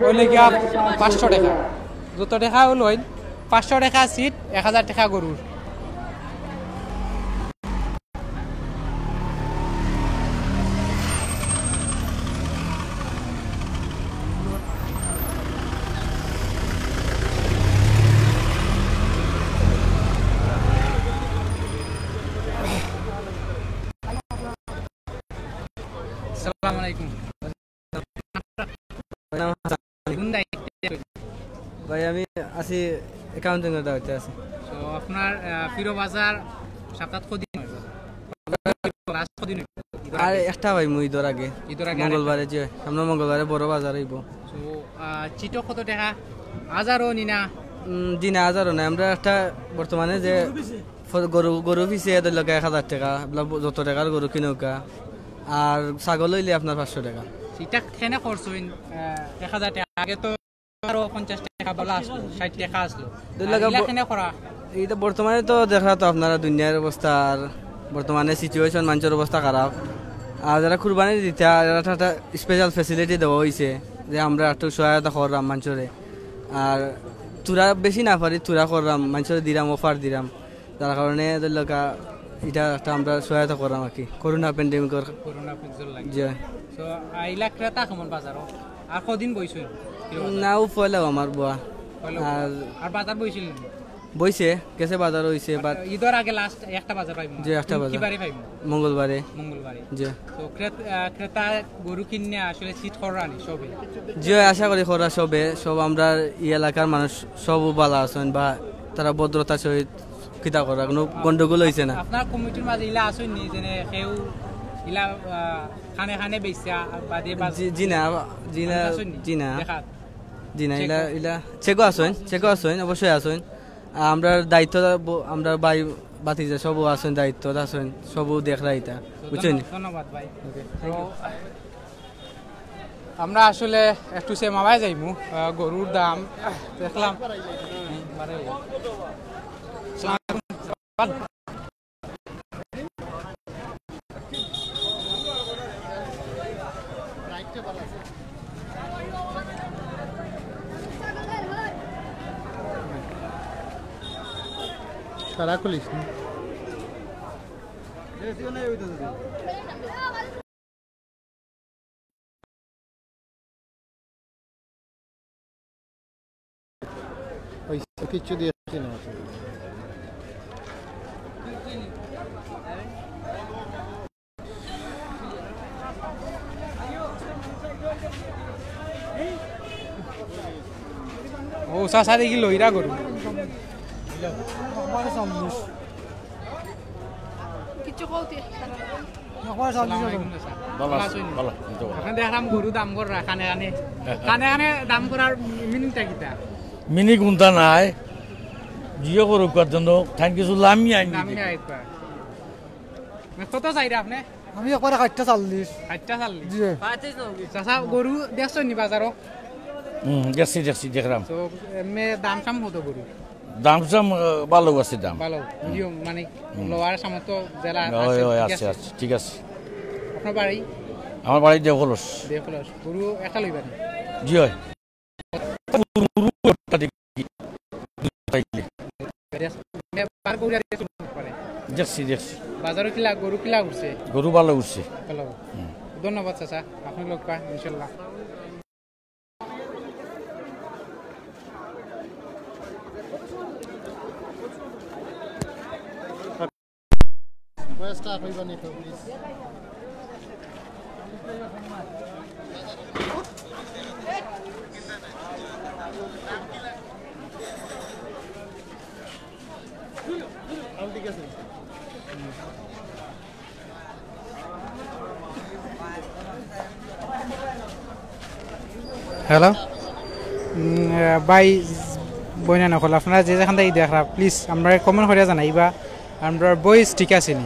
অইলে গিয়া পাঁচশো টেকা। যত টেকা লইন, পাঁচশো টেকা সিট, এক হাজার টেকা গরুর। আসসালামু আলাইকুম। ভাই, আমি আছি accounting এর দায়িত্বে আছি। তো আপনার, আহ, ফিরো বাজার সাপ্তাত কদিন অইবো? লাস্ট কদিন অইবো? ঈদর আর আগে? একটা ভাই, মুই ঈদর আগে। ঈদর আগে মঙ্গলবারে, আরেকটা? জি, সামনে মঙ্গলবারে বড় বাজার অইবো। তো, আহ, চিটো কত টেকা? হাজারও নি না? উম, জি না, হাজারও নাই। আমরা একটা বর্তমানে যে ফ-, গরু, গরু পিছে ধরলে এক হাজার টেকা, যত টেকার গরু কিনউক্কা। আর ছাগল অইলে আপনার পাঁচশো টেকা। ইটা কেনে খরচ অইন, আহ, এক হাজার টেকা? আগে তো আরো পঞ্চাশ টেকা বলা আসলো, ষাইট টেকা আসলো। ধরলে আর ইলা ব-, কেনে করা? ইটা বর্তমানে তো দেখরা তো আপনারা দুনিয়ার অবস্থা, আর বর্তমানে situation, মানষর অবস্থা খারাপ। আর যারা কুরবানি দিতা, এরা একটা, একটা স্পেশাল ফ্যাসিলিটি দেওয়া অইছে যে আমরা একটু সহায়তা করলাম মানষরে। আর থুড়া বেশি না পারি, থুড়া করলাম, মানষরে দিলাম, অফার দিলাম, যার কারণে ধরলকা ইটা একটা আমরা সহায়তা করলাম আর কি, করোনা প্যান্ডেমিকর। করোনা প্যান্ডেমিক লাগে। জি। তো, আহ, ইলা ক্রেতা কেমন বাজারো? আর কদিন বইছইন? না, ও পয়লাউ আমার বওয়া। পয়লাউ। আর আর বাজার বইছিল নি? বইছে, গেছে বাজার অইছে, but ঈদর আগে লাস্ট একটা বাজার পাইমু। জি, একটা কি বাজার। বারে পাইমু? মঙ্গলবারে। মঙ্গলবারে। জি। তো ক্রেত-, আহ, ক্রেতা গরু কিনে আসলে সিট কররা নি সবে? জি, আশা করি কররা সবে। সব আমরার ই এলাকার মানুষ সব ভালা আছইন বা তারা ভদ্রতার সহিত কিতা কররা, কোনো গন্ডগোল অইছে না। আপনার কমিটির মাঝে ইলা আছইন নি, যেনে কেউ ইলা, আহ, খানে খানে বেচা বাদে বা জি, জি না, জি না, আছইন নি? জি না। দেখাত। জি না, ইলা, ইলা চেকও আছইন, চেকও আছইন, অবশ্যই আছইন। আমরার দায়িত্ব, ব-, আমরার ভাই ভাতিজা সবও আছইন, দায়িত্ব আছইন, সবও দেখরা ইতা, তো বুঝছইন? ধন্য-, ধন্যবাদ ভাই। ওকে, thank you। তো, আমরা আসলে একটু সে মামায় যাইমু, আহ, গরুর দাম দেখলাম। সারা খুলিস না। ওই কিচ্ছু দিয়ে আসছি না। ও চাচা দেখি লইরা গরু। কিচ্ছু কও তুই। ভালো আছি, ভালো, আপনি দেখলাম গরু দাম কররা কানে কানে। কানে কানে দাম করার মিনিংটা কিতা? মিনি কোনটা নাই, জিও করুক করার জন্য, তাই কিছু লামি আইনি। লামি আইবা। মানে কত চাইরা আপনি? আমি একবারে ষাটটা চল্লিশ। ষাটটা চল্লিশ? জি। চাচা, গরু দেখছইন নি বাজারো? হুম, দেখছি, দেখছি, দেখলাম। তো এমনি দাম সাম কত গরু? দাম সাম, আহ, ভালো আছে দাম। ভালো, মিডিয়াম, মানে লোয়ার সামর্থ্য যারা হয়, আছে, হয়, ঠিক আছে, আছে। আছে, ঠিক আছে। আপনার বাড়ি? আমার বাড়ি দেওকলস। দেওকলস। গরু একা লইবা নি? জি হয়। গরু একটা দেখি। দেখছি, দেখছি। বাজারো কিলা, গরু কিলা উঠছে? গরু ভালো উঠছে। ভালো। হুম। ধন্যবাদ চাচা, আপনি লোক পা, ইনশাল্লাহ। বয়সটা কইবা নি তো, প্লিজ। হ্যালো। উম, আহ, ভাই, বইনা নকল, আপনারা যে যেখান থাকি দেখরা, প্লিজ, আমরা কমেন্ট করিয়া জানাইবা, আমরার ভয়েস ঠিক আছে নি?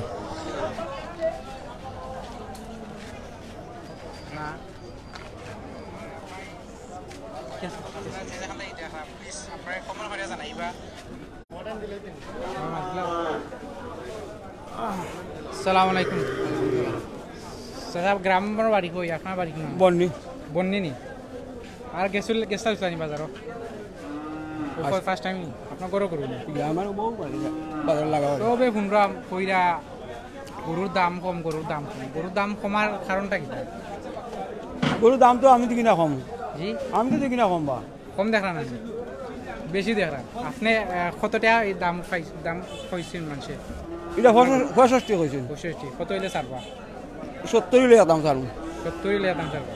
আসসালামু আলাইকুম। চাচা, গ্রাম আমার বাড়ি কই? আপনার বাড়ি কোন? বন্নি। বন্নি নি? আর গেছিল, গেছিল নি বাজারো? ও আস- ফার্স্ট টাইম নি? আপনার গরু গরু নি? আমার বউ বাড়ি, বাজার লাগা হয়। তবে শুনলাম কইরা গরুর দাম কম, গরুর দাম কম। গরুর দাম কমার কারণটা কি? গরুর দাম তো আমি দেখি না কম। জি? আমি তো দেখি না কম বা। কম দেখরা না? বেশি দেখরা। আপনি, আহ, কত টাকা এই দাম পাই-, দাম কইছেন মানুষে? এটা পঁয়ষ-, পঁয়ষট্টি কইছেন। পঁয়ষট্টি। কত হইলে ছাড়বা? সত্তর হইলে দাম ছাড়ুন। সত্তর হইলে দাম ছাড়বা।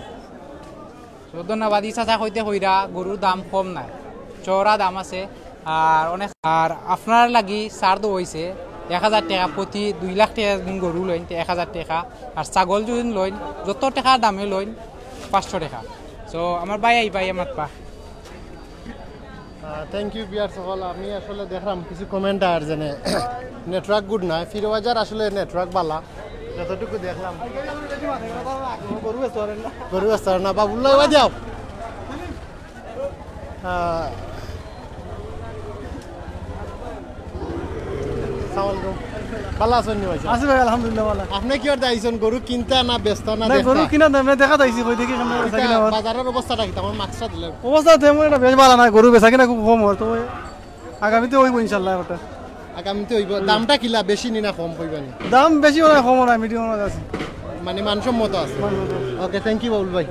তো ধন্যবাদ। ই চাচা কইতে কইরা গরুর দাম কম নাই, চওড়া দাম আছে। আর অনেক, আর আপনার লাগি ছাড় দেওয়া হইছে এক হাজার টাকা, প্রতি দুই লাখ টাকা যদি গরু লইন, তে এক হাজার টাকা, আর ছাগল যদি লইন, যত টাকার দামে লইন, পাঁচশো টাকা। তো আমার ভাই আইবা, ইয়া মাতবা। আহ, thank you, viewers সকল। আমি আসলে দেখলাম কিছু কমেন্ট আর যেনে নেটওয়ার্ক গুড নাই। ফিরোবাজার আসলে নেটওয়ার্ক বালা, যতটুকু দেখলাম। গরু ব্যস্ত না, বাবুল্লাহ, এবার যাও। আহ, আসসালামু আলাইকুম। ভালা আছইন নি ভাইসাব? আছি ভাই, আলহামদুলিল্লাহ ভালা। আপনে কিওর দায় আইছইন, গরু কিনতা না বেচতা না না, দেখতা? গরু কিনার দায়, আমি দেখাত আইছি, কই দেখি সামনে বেচা কিনা অর। বাজারর অবস্থাটা কিতা? আমার মাকসাদ অইলো। অবস্থা তেমন একটা বেশ ভালা নায়, গরু বেচা কিনা খুব কম অর, তবে আগামীতে অইবো ইনশাআল্লাহ ওটা। আগামীতে অইবো। দামটা কিলা, বেশি নি না কম কইবা নি? দাম বেশি অয় না, কম অয় না, মিডিয়ামর মাঝে আছে। মানে মানসম্মত আছে। মানসম্মত। ওকে, thank you বাবুল ভাই।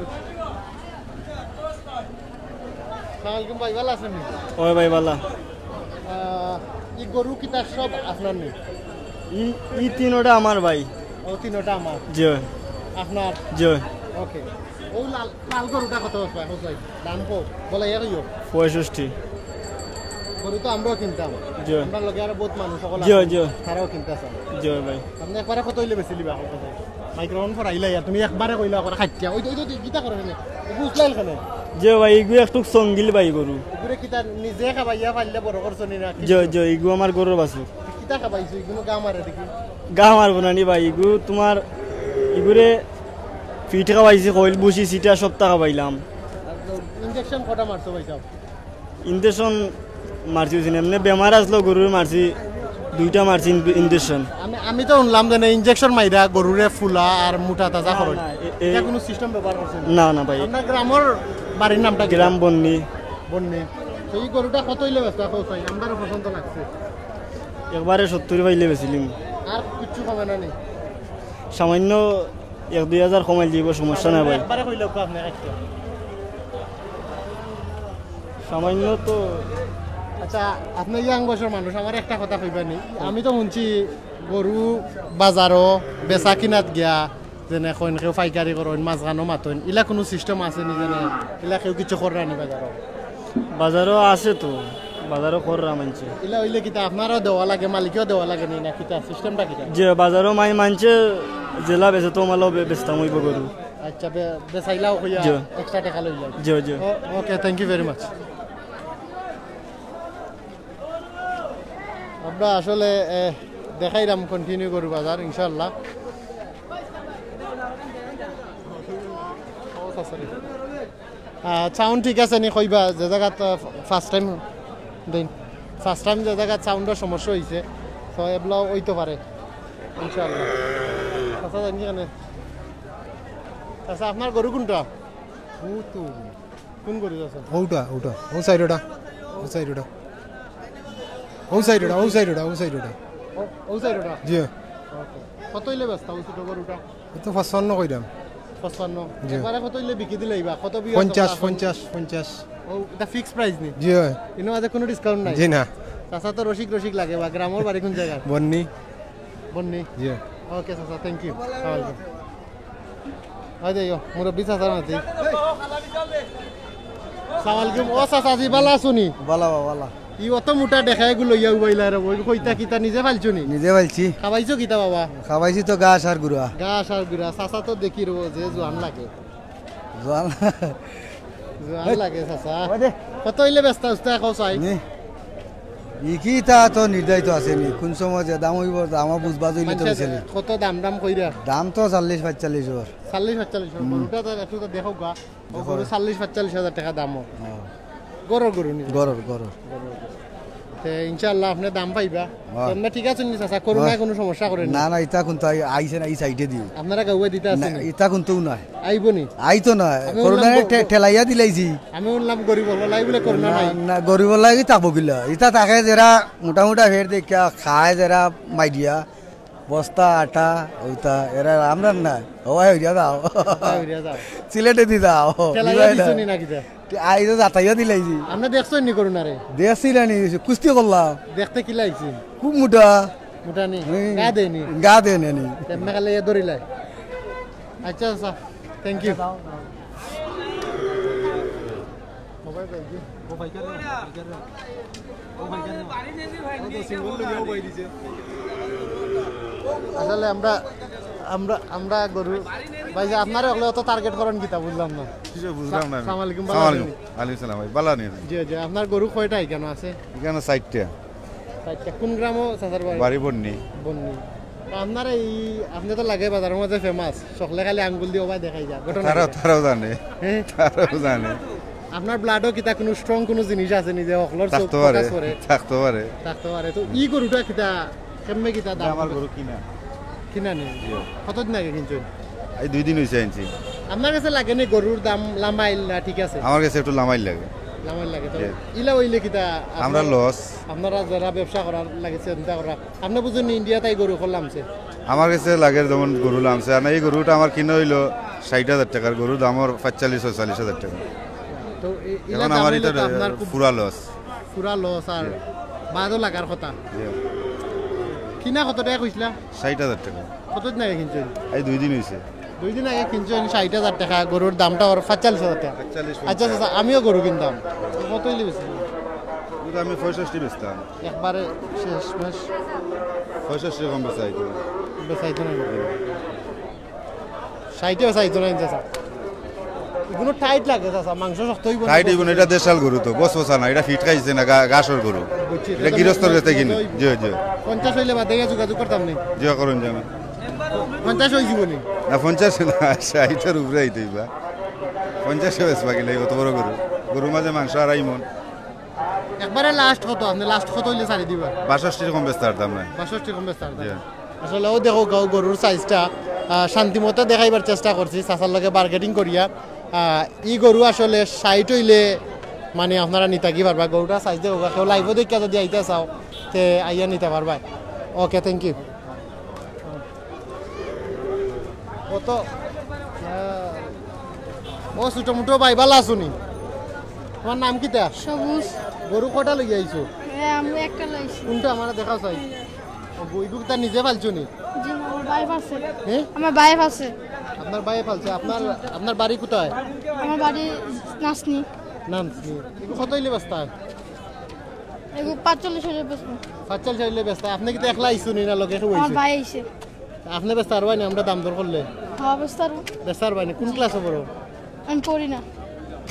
আসসালামু আলাইকুম ভাই, ভালা আছইন নি? ওই ভাই, ভালা। আহ, ই গরু কিতা সব আপনার নি? ই, ই তিনোটা আমার ভাই। ও, তিনোটা আমার? জি। আপনার? জি। ওকে। ও লাল, লাল গরুটা কত ভাই? দাম কো? বলা ইয়া কইও। পঁয়ষট্টি। গরু তো আমরাও কিনতাম। জি। আমরার লগে আরো বহুত মানুষ অকল জি, আছে। জি। তারাও কিনতা চায়। জি ভাই। আপনে একবারে কত অইলে বেচিলিবা? মাইক্রোফোন পরাইলা ইয়া, তুমি একবারে কইলা করে খাইটিয়া। ওই তো, ওই তো, ওই তো, কিতা করে এনে? এগু উছলাইল কেনে? জি ভাই, এগু একটু সঙ্গিল ভাই গরু। এগুরে কিতা নিজে খাবাইয়া পাইলে বড় করছো নি না? জি, জি, এগু আমার গরুর বাছুর। কিতা খাবাইছো? এগুনো গা মারে দেখি। গা মারবো না নি ভাই, এগু তোমার, এগুরে ফিট খাবাইছি, খইল, ভুসি, সিটা সবতা খাবাইলাম। আর ইঞ্জেকশন কটা মারছো ভাইসাব? ইঞ্জেকশন মারছি, বুঝছেন, এমনে বেমার আসলো গরুর মারছি, দুইটা মারছি ইন-, ইঞ্জেকশন। আমি, আমি তো শুনলাম যে ইঞ্জেকশন মাইরা গরুরে ফুলা আর মোটা তাজা না, করে। না, এ-, এ- এটা কোনো সিস্টেম ব্যবহার করছেন? না, না ভাই। আপনার গ্রামর বাড়ির নামটা কি? গ্রাম বন্নি। বন্নি। তো এই গরুটা কত অইলে বেচতা? কও চাই, আমরারও পছন্দ লাগছে। একবারে সত্তর পাইলে বেচিলিম। আর কিচ্ছু কমে না নি? সামান্য এক দুই হাজার কমাইল দিব, সমস্যা নাই ভাই। একবারে কইলে তো আপনি একটা। সামান্য তো। আচ্ছা, আপনি ইয়াং বয়সর মানুষ, আমার একটা কথা কইবা নি? আমি তো শুনছি গরু বাজারও বেচা কিনাত গিয়া, যেনে কইন কেউ পাইকারি করইন, মাঝখানো মাতইন, ইলা কোনো সিস্টেম আছে নি? যেনে ইলা কেউ কিছু কররা নি বাজারও? বাজারও আছে তো, বাজারও কররা মানছে। ইলা অইলে কিতা আপনারও দেওয়া লাগে, মালিকেও দেওয়া লাগে নি, না কিতা? সিস্টেমটা কিতা? যে বাজারও মাই মানছে, যেলা বেচে তো মালও বে-, বেচতাম অইব গরু। আচ্ছা, বে-, বেচাইলাও কইয়া জি। এক্সট্রা টাকা লইলাম। জি, জি। ও-, ওকে, thank you very much। আমরা আসলে, এ, দেখাইরাম কন্টিনিউ গরু বাজার, ইনশাআল্লাহ। আহ, সাউন্ড ঠিক আছে নি কইবা, যে জাগাত, আহ, ফার্স্ট টাইম দিন, ফার্স্ট টাইম যে জাগাত সাউন্ডর সমস্যা অইছে, তো এবলাও অইতো পারে, ইনশাআল্লাহ। আচ্ছা, জানি কেনে? আচ্ছা, আপনার গরু কোনটা? ও তো কোন গরু আছে? ওটা, ওটা, ও সাইড ওটা, ও সাইড ওটা, ও সাইড ওটা, ও সাইড ওটা, ও সাইড ওটা। ও, ও সাইড ওটা? জি। ওকে। কত অইলে বেচতা ও ছোট গরুটা? এ তো পঁচপান্ন কইরাম। পঁচপান্ন? জি। একবারে কত অইলে বিকি দিলাইবা? কত বিক্রি করতে পঞ্চাশ, পারবা? পঞ্চাশ, পঞ্চাশ। ও, এটা ফিক্সড প্রাইস নি? জি অয়। ইনো মাঝে কোনো ডিসকাউন্ট নাই? জি না। চাচা তো রসিক রসিক লাগে বা গ্রামর বাড়ি কোন জায়গা? বন্নি। বন্নি? জি। ওকে চাচা, thank you। আসসালামু আলাইকুম। হয় দে, ইয়ো, মুরব্বি চাচার মাঝে। আসসালামু আলাইকুম। ও চাচা জি, ভালা আছো নি? ভালা বা, ভালা। ই অত মোটা দেখা এগু লইয়া উবাইলা রে, ওই কইতা কিতা নিজে ফালছো নি? নিজে ফালছি। খাবাইছো কিতা বাবা? খাবাইছি তো ঘাস আর গুড়া। ঘাস আর গুড়া। চাচা তো দেখি রে, যে জোয়ান লাগে। জোয়ান। জোয়ান লাগে চাচা। ওই দে। কত অইলে বেচতা উস্তা কও চাই? নি? ই কিতা তো নির্ধারিত আছে নি? কোন সময় যে দাম অইব, দাম বুঝবা জইলে তো মানষে বেশি নি। কত দাম দাম কইরা? দাম তো চল্লিশ পঁয়তাল্লিশ অর। চল্লিশ পঁয়তাল্লিশ অর। হুম। গরুটা তো একটু তো দেখো গা। ও দেখো। গরু চল্লিশ পঁয়তাল্লিশ হাজার টাকা দাম অর। হ্যাঁ। গরুর গরু নি? গরুর, গরুর। গরুর গরু। তে ইনশাআল্লাহ আপনি দাম পাইবা। হ্যাঁ। তো আপনি ঠিক আছেন নি চাচা? করোনায় হ্যাঁ। কোনো সমস্যা করেন না? না, না, ইতা কিন্তু আই-, আইছে না, এই সাইডে দিও। আপনারা গাউয়া দিতা না, আছেন নি? ইতা কিন্তু নাই। আইবো নি? আইতো না। আমি করোনায় বললাম, ঠে-, গ-, ঠেলাইয়া দিলাইছি। আমি বললাম গরিব হলো, লাই বলে করোনা না, নাই। না, গরিব হলো কি থাকবো কিলা? ইতা থাকে যারা মোটা মোটা ফের দেখা খায়, যারা মাইডিয়া, বস্তা আটা, ওইটা, এরা আমরার না। হওয়াই হইয়া দাও। হওয়াই হইয়া দাও। সিলেটে দি দাও। ঠেলাইয়া দিবাই না। দিছো নি না কিতা? আই তো যাতাইয়া দিলাইছি। আপনি দেখছেন নি করোনারে? দেখছি না নি, কুস্তি করলাম। দেখতে কি লাগছে? খুব মোটা। মোটা নি? হুম। গা দেয়নি? গা দেয় না নি। এমনি খালি এ ধরিলাই। আচ্ছা, আচ্ছা। Thank you। আসলে আমরা, আমরা, আমরা গরু, ভাই, যে আপনারা হলে অত টার্গেট করেন কিতা, বুঝলাম না। কিসে বুঝলাম না আমি। সালাম আলাইকুম, ভালো সালাম আছেন? আলাইকুম। আলাইকুম সালাম, ভাই, ভালো আছেন? জি, জি, আপনার গরু কয়টা এখানে আছে? এখানে চারটা। চারটা। কোন গ্রামও চাচার বাড়ি? বাড়ি বন্নি। বন্নি। তো আপনারা এই, আপনি তো লাগে বাজারের মধ্যে ফেমাস, সকলে খালি আঙ্গুল দিয়ে ওবায় দেখাই যায়। ঘটনা তারা, কিতা? তারাও জানে। হ্যাঁ? তারাও জানে। আপনার ব্লাডও কিতা কোনো স্ট্রং কোনো জিনিস আছে নিজে হকলর চোখ থাকতে পারে, ফোকাস করে? থাকতে পারে। থাকতে পারে। তো ই গরুটা কিতা কেমনে কিতা দাম? আমার গরু কিনা। কিনা নি? জি। কতদিন আগে কিনছইন? এই দুই দিন অইছে আনছি। আপনার গেছে লাগে নি গরুর দাম লামাইল না ঠিক আছে? আমার গেছে একটু লামাইল লাগে। লামাইল লাগে তো? জি। ইলা অইলে কিতা? আমরা আপনার, লস। আপনারা যারা ব্যবসা করার লাগে চিন্তা করা, আপনে বুঝইন নি ইন্ডিয়াত আই গরু অকল লামছে? আমার গেছে লাগে যেমন গরু লামছে, আর না, এই গরুটা আমার কিনা অইলো ষাইট হাজার টেকার, গরুর দাম অর পাঁচচল্লিশ ছয়চল্লিশ হাজার টেকা। তো এ-, ইলা এখন দাম আমার অইলে ইটা তো আপনার খুব পুরা লস। পুরা লস আর জি। বাদও লাগার কথা। জি। কিনা কত টেকা কইছিলা? ষাইট হাজার টেকা। কতদিন আগে কিনছইন? এই দুই দিন অইছে। দুই দিন আগে কিনছইন ষাইট হাজার টেকা, গরুর দামটা অর পাঁচচল্লিশ হাজার টেকা। পাঁচচল্লিশ, আচ্ছা, পঞ্চাশ। আচ্ছা, আমিও গরু কিনতাম। তো কত অইলে বেশি? ওটা আমি পঁয়ষট্টি বেচতাম। একবারে শেষ মেশ। পঁয়ষট্টি কম বেচা অইতো। বেচা অইতো না। ষাইটে বেচা অইতো না, চাচা। এগুলো টাইট লাগে, চাচা, মাংস শক্ত অইবো না? টাইট অইবো না, এটা দেশাল গরু তো, বস বসা না, এটা ফিট খাইছে না, ঘা-, ঘাসর গরু। বুঝছি, এটা এটা তো গৃহস্থর মনে গেছে কিনি। হয় জি, জি। পঞ্চাশ অইলে বাদে গিয়া যোগাযোগ করতাম নি। জি, করুন জানো। পঞ্চাশ অইযিবো নি? না, পঞ্চাশ না, ষাইটর উপরে অইতো অইবা। পঞ্চাশে বেচবা কিলা, অত বড় গরু। গরুর মাঝে মাংস আড়াই মন। একবারে লাস্ট কত? আপনে লাস্ট কত অইলে ছাড়ি দিবা? বাষট্টির কম বেচতে পারতাম না। বাষট্টির কম বেচতে পারতাম জি। না। আসলে অউ দেখো গাও গরুর সাইজটা, আহ, শান্তিমতো দেখাইবার চেষ্টা করছি, চাচার লগে বার্গেটিং করিয়া। আহ, ই গরু আসলে ষাইট অইলে মানে আপনারা নিতা কি পারবা, গরুটার সাইজ দেখো, কেউ লাইভও দেখিয়া যদি আইতা চাও, তে আইয়া নিতা পারবা। ওকে, thank you। কত? আহ, ও ছোট মোটো ভাই, ভালা আছো নি? তোমার নাম কিতা? সবুজ। গরু কটা লইয়া আইছো? এ, আমি একটা লইছি। কোনটা আমারে দেখাও চাই। ও, গরু ইগু কিতা নিজে পালছো নি? জি, আমার ভাই পালছে। হ্যাঁ? আমার ভাই পালছে। আপনার ভাই পালছে। আপনার, আপনার বাড়ি কোথায়? আমার বাড়ি নাসনি। নাসনি। ইগু কত অইলে বেচতা? এগু পাঁচচল্লিশ অইলে বেচমু। পাঁচচল্লিশ অইলে বেচতা। আপনে কিতা একলা আইছো নি না লগে কেউ আমার আইছে? ভাই আইছে। আপনে বেচতা পারবা নি আমরা দাম দর করলে? হ্যাঁ, বেচতা পারমু। বেচতা পারবা নি? কোন ক্লাসে পড়ো? আমি পড়ি না।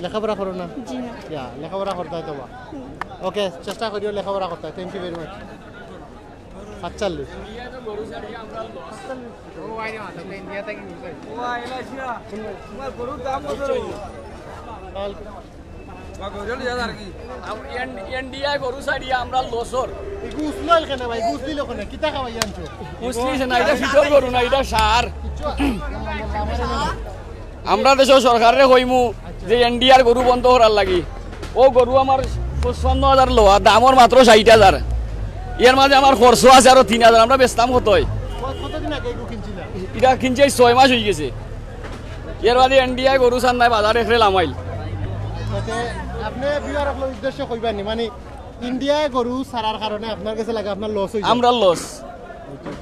লেখাপড়া করো না? জি না। ইয়া, লেখাপড়া করতায় তো বা। হুম। ওকে, চেষ্টা করিও লেখাপড়া করতায়। Thank you very much। সাতচল্লিশ। ইন্ডিয়ায় গরু ছাড়িয়া আমরা লসর। ইগু উছলাইল কেনে ভাই? ইগু উছলিল কেনে? কিতা খাওয়াই আনছো? উছলিছে না, ইটা ফিটর গরু না, ইটা সার। কিচ্ছু, আমরা দেশর সরকাররে কইমু যে ইন্ডিয়ার গরু বন্ধ করার লাগি। অউ গরু আমার পঁচপান্ন হাজার লওয়া, দাম অর মাত্র ষাইট হাজার। এর মাঝে আমার খরচ আছে আরো তিন হাজার, আমরা বেচতাম কতই? কত-, কতদিন আগে ইগু কিনছিলা? ইটা কিনছি আইজ ছয় মাস অইগেছে। এর বাদে ইন্ডিয়ায় গরু ছাড় নাই, বাজার একরে লামাইল। আচ্ছা, তে আপনে ভিউয়ার অকলর উদ্দেশ্যে কইবা নি, মানে ইন্ডিয়ায় গরু ছাড়ার কারণে আপনার গেছে লাগে আপনার লস অইছে? আমরার লস।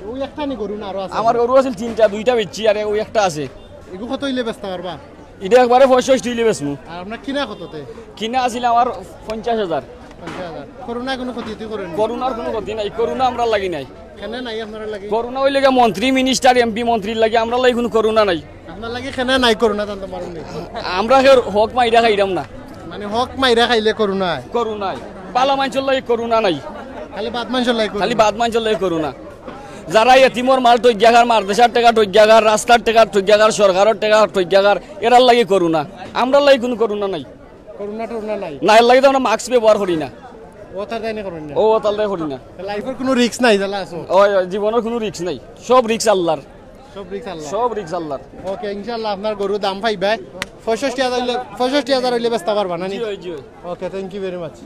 অউ একটা নি গরু না আরো আছে? আমার গরু আছিল তিনটা, দুইটা বেচছি, আর অউ একটা আছে। ইগু কত অইলে বেচতা পারবা? ইটা একবারে পঁয়ষট্টি অইলে বেচমু। আর আপনার কিনা কততে? কিনা আছিল আমার পঞ্চাশ হাজার। পঞ্চাশ হাজার। করোনায় কুনু ক্ষতি টতি করেনি? করোনার কুনু ক্ষতি নাই, করোনা আমরার লাগি নাই। কেনে নাই আপনার লাগি? করোনা অইলে গিয়া মন্ত্রী, মিনিস্টার, এমপি, মন্ত্রীর লাগি, আমরার লাগি কুনু করোনা নাই। আপনার লাগি কেনে নাই করোনা, জানতে পারুন নি? আমরা কেউর হক মাইরা খাইরাম না। মানে হক মাইরা খাইলে করোনা অয়? করোনা অয়। বালা মানষর লাগি করোনা নাই। খালি বাদ মানষর লাগি করোনা? খালি বাদ মানষর লাগি করোনা। যারা এতিমর মাল ঠগিয়া খার, মাদ্রাসার টেকা ঠগিয়া খার, রাস্তার টেকা ঠগিয়া খার, সরকারর টেকা ঠগিয়া খার, এরার লাগি করোনা। আমরার লাগি কুনু করোনা নাই। করোনা টরোনা নাই? না, এর লাগি তো আমরা মাস্ক ব্যবহার করি না। অতার দায় নি করইন না? অউ অতার দায় করি না। লাইফর কুনু রিস্ক নাই, জালা আছো? অয়, অয়, জীবনর কুনু রিস্ক নাই। সব রিস্ক আল্লার। সব রিস্ক আল্লার? সব রিস্ক আল্লার। ওকে, ইনশাআল্লাহ আপনার গরুর দাম পাইবা। পঁয়ষট্টি হাজার অইলে, পঁয়ষট্টি হাজার অইলে বেচতা পারবা না নি? জি অয়, জি অয়। ওকে, thank you very much।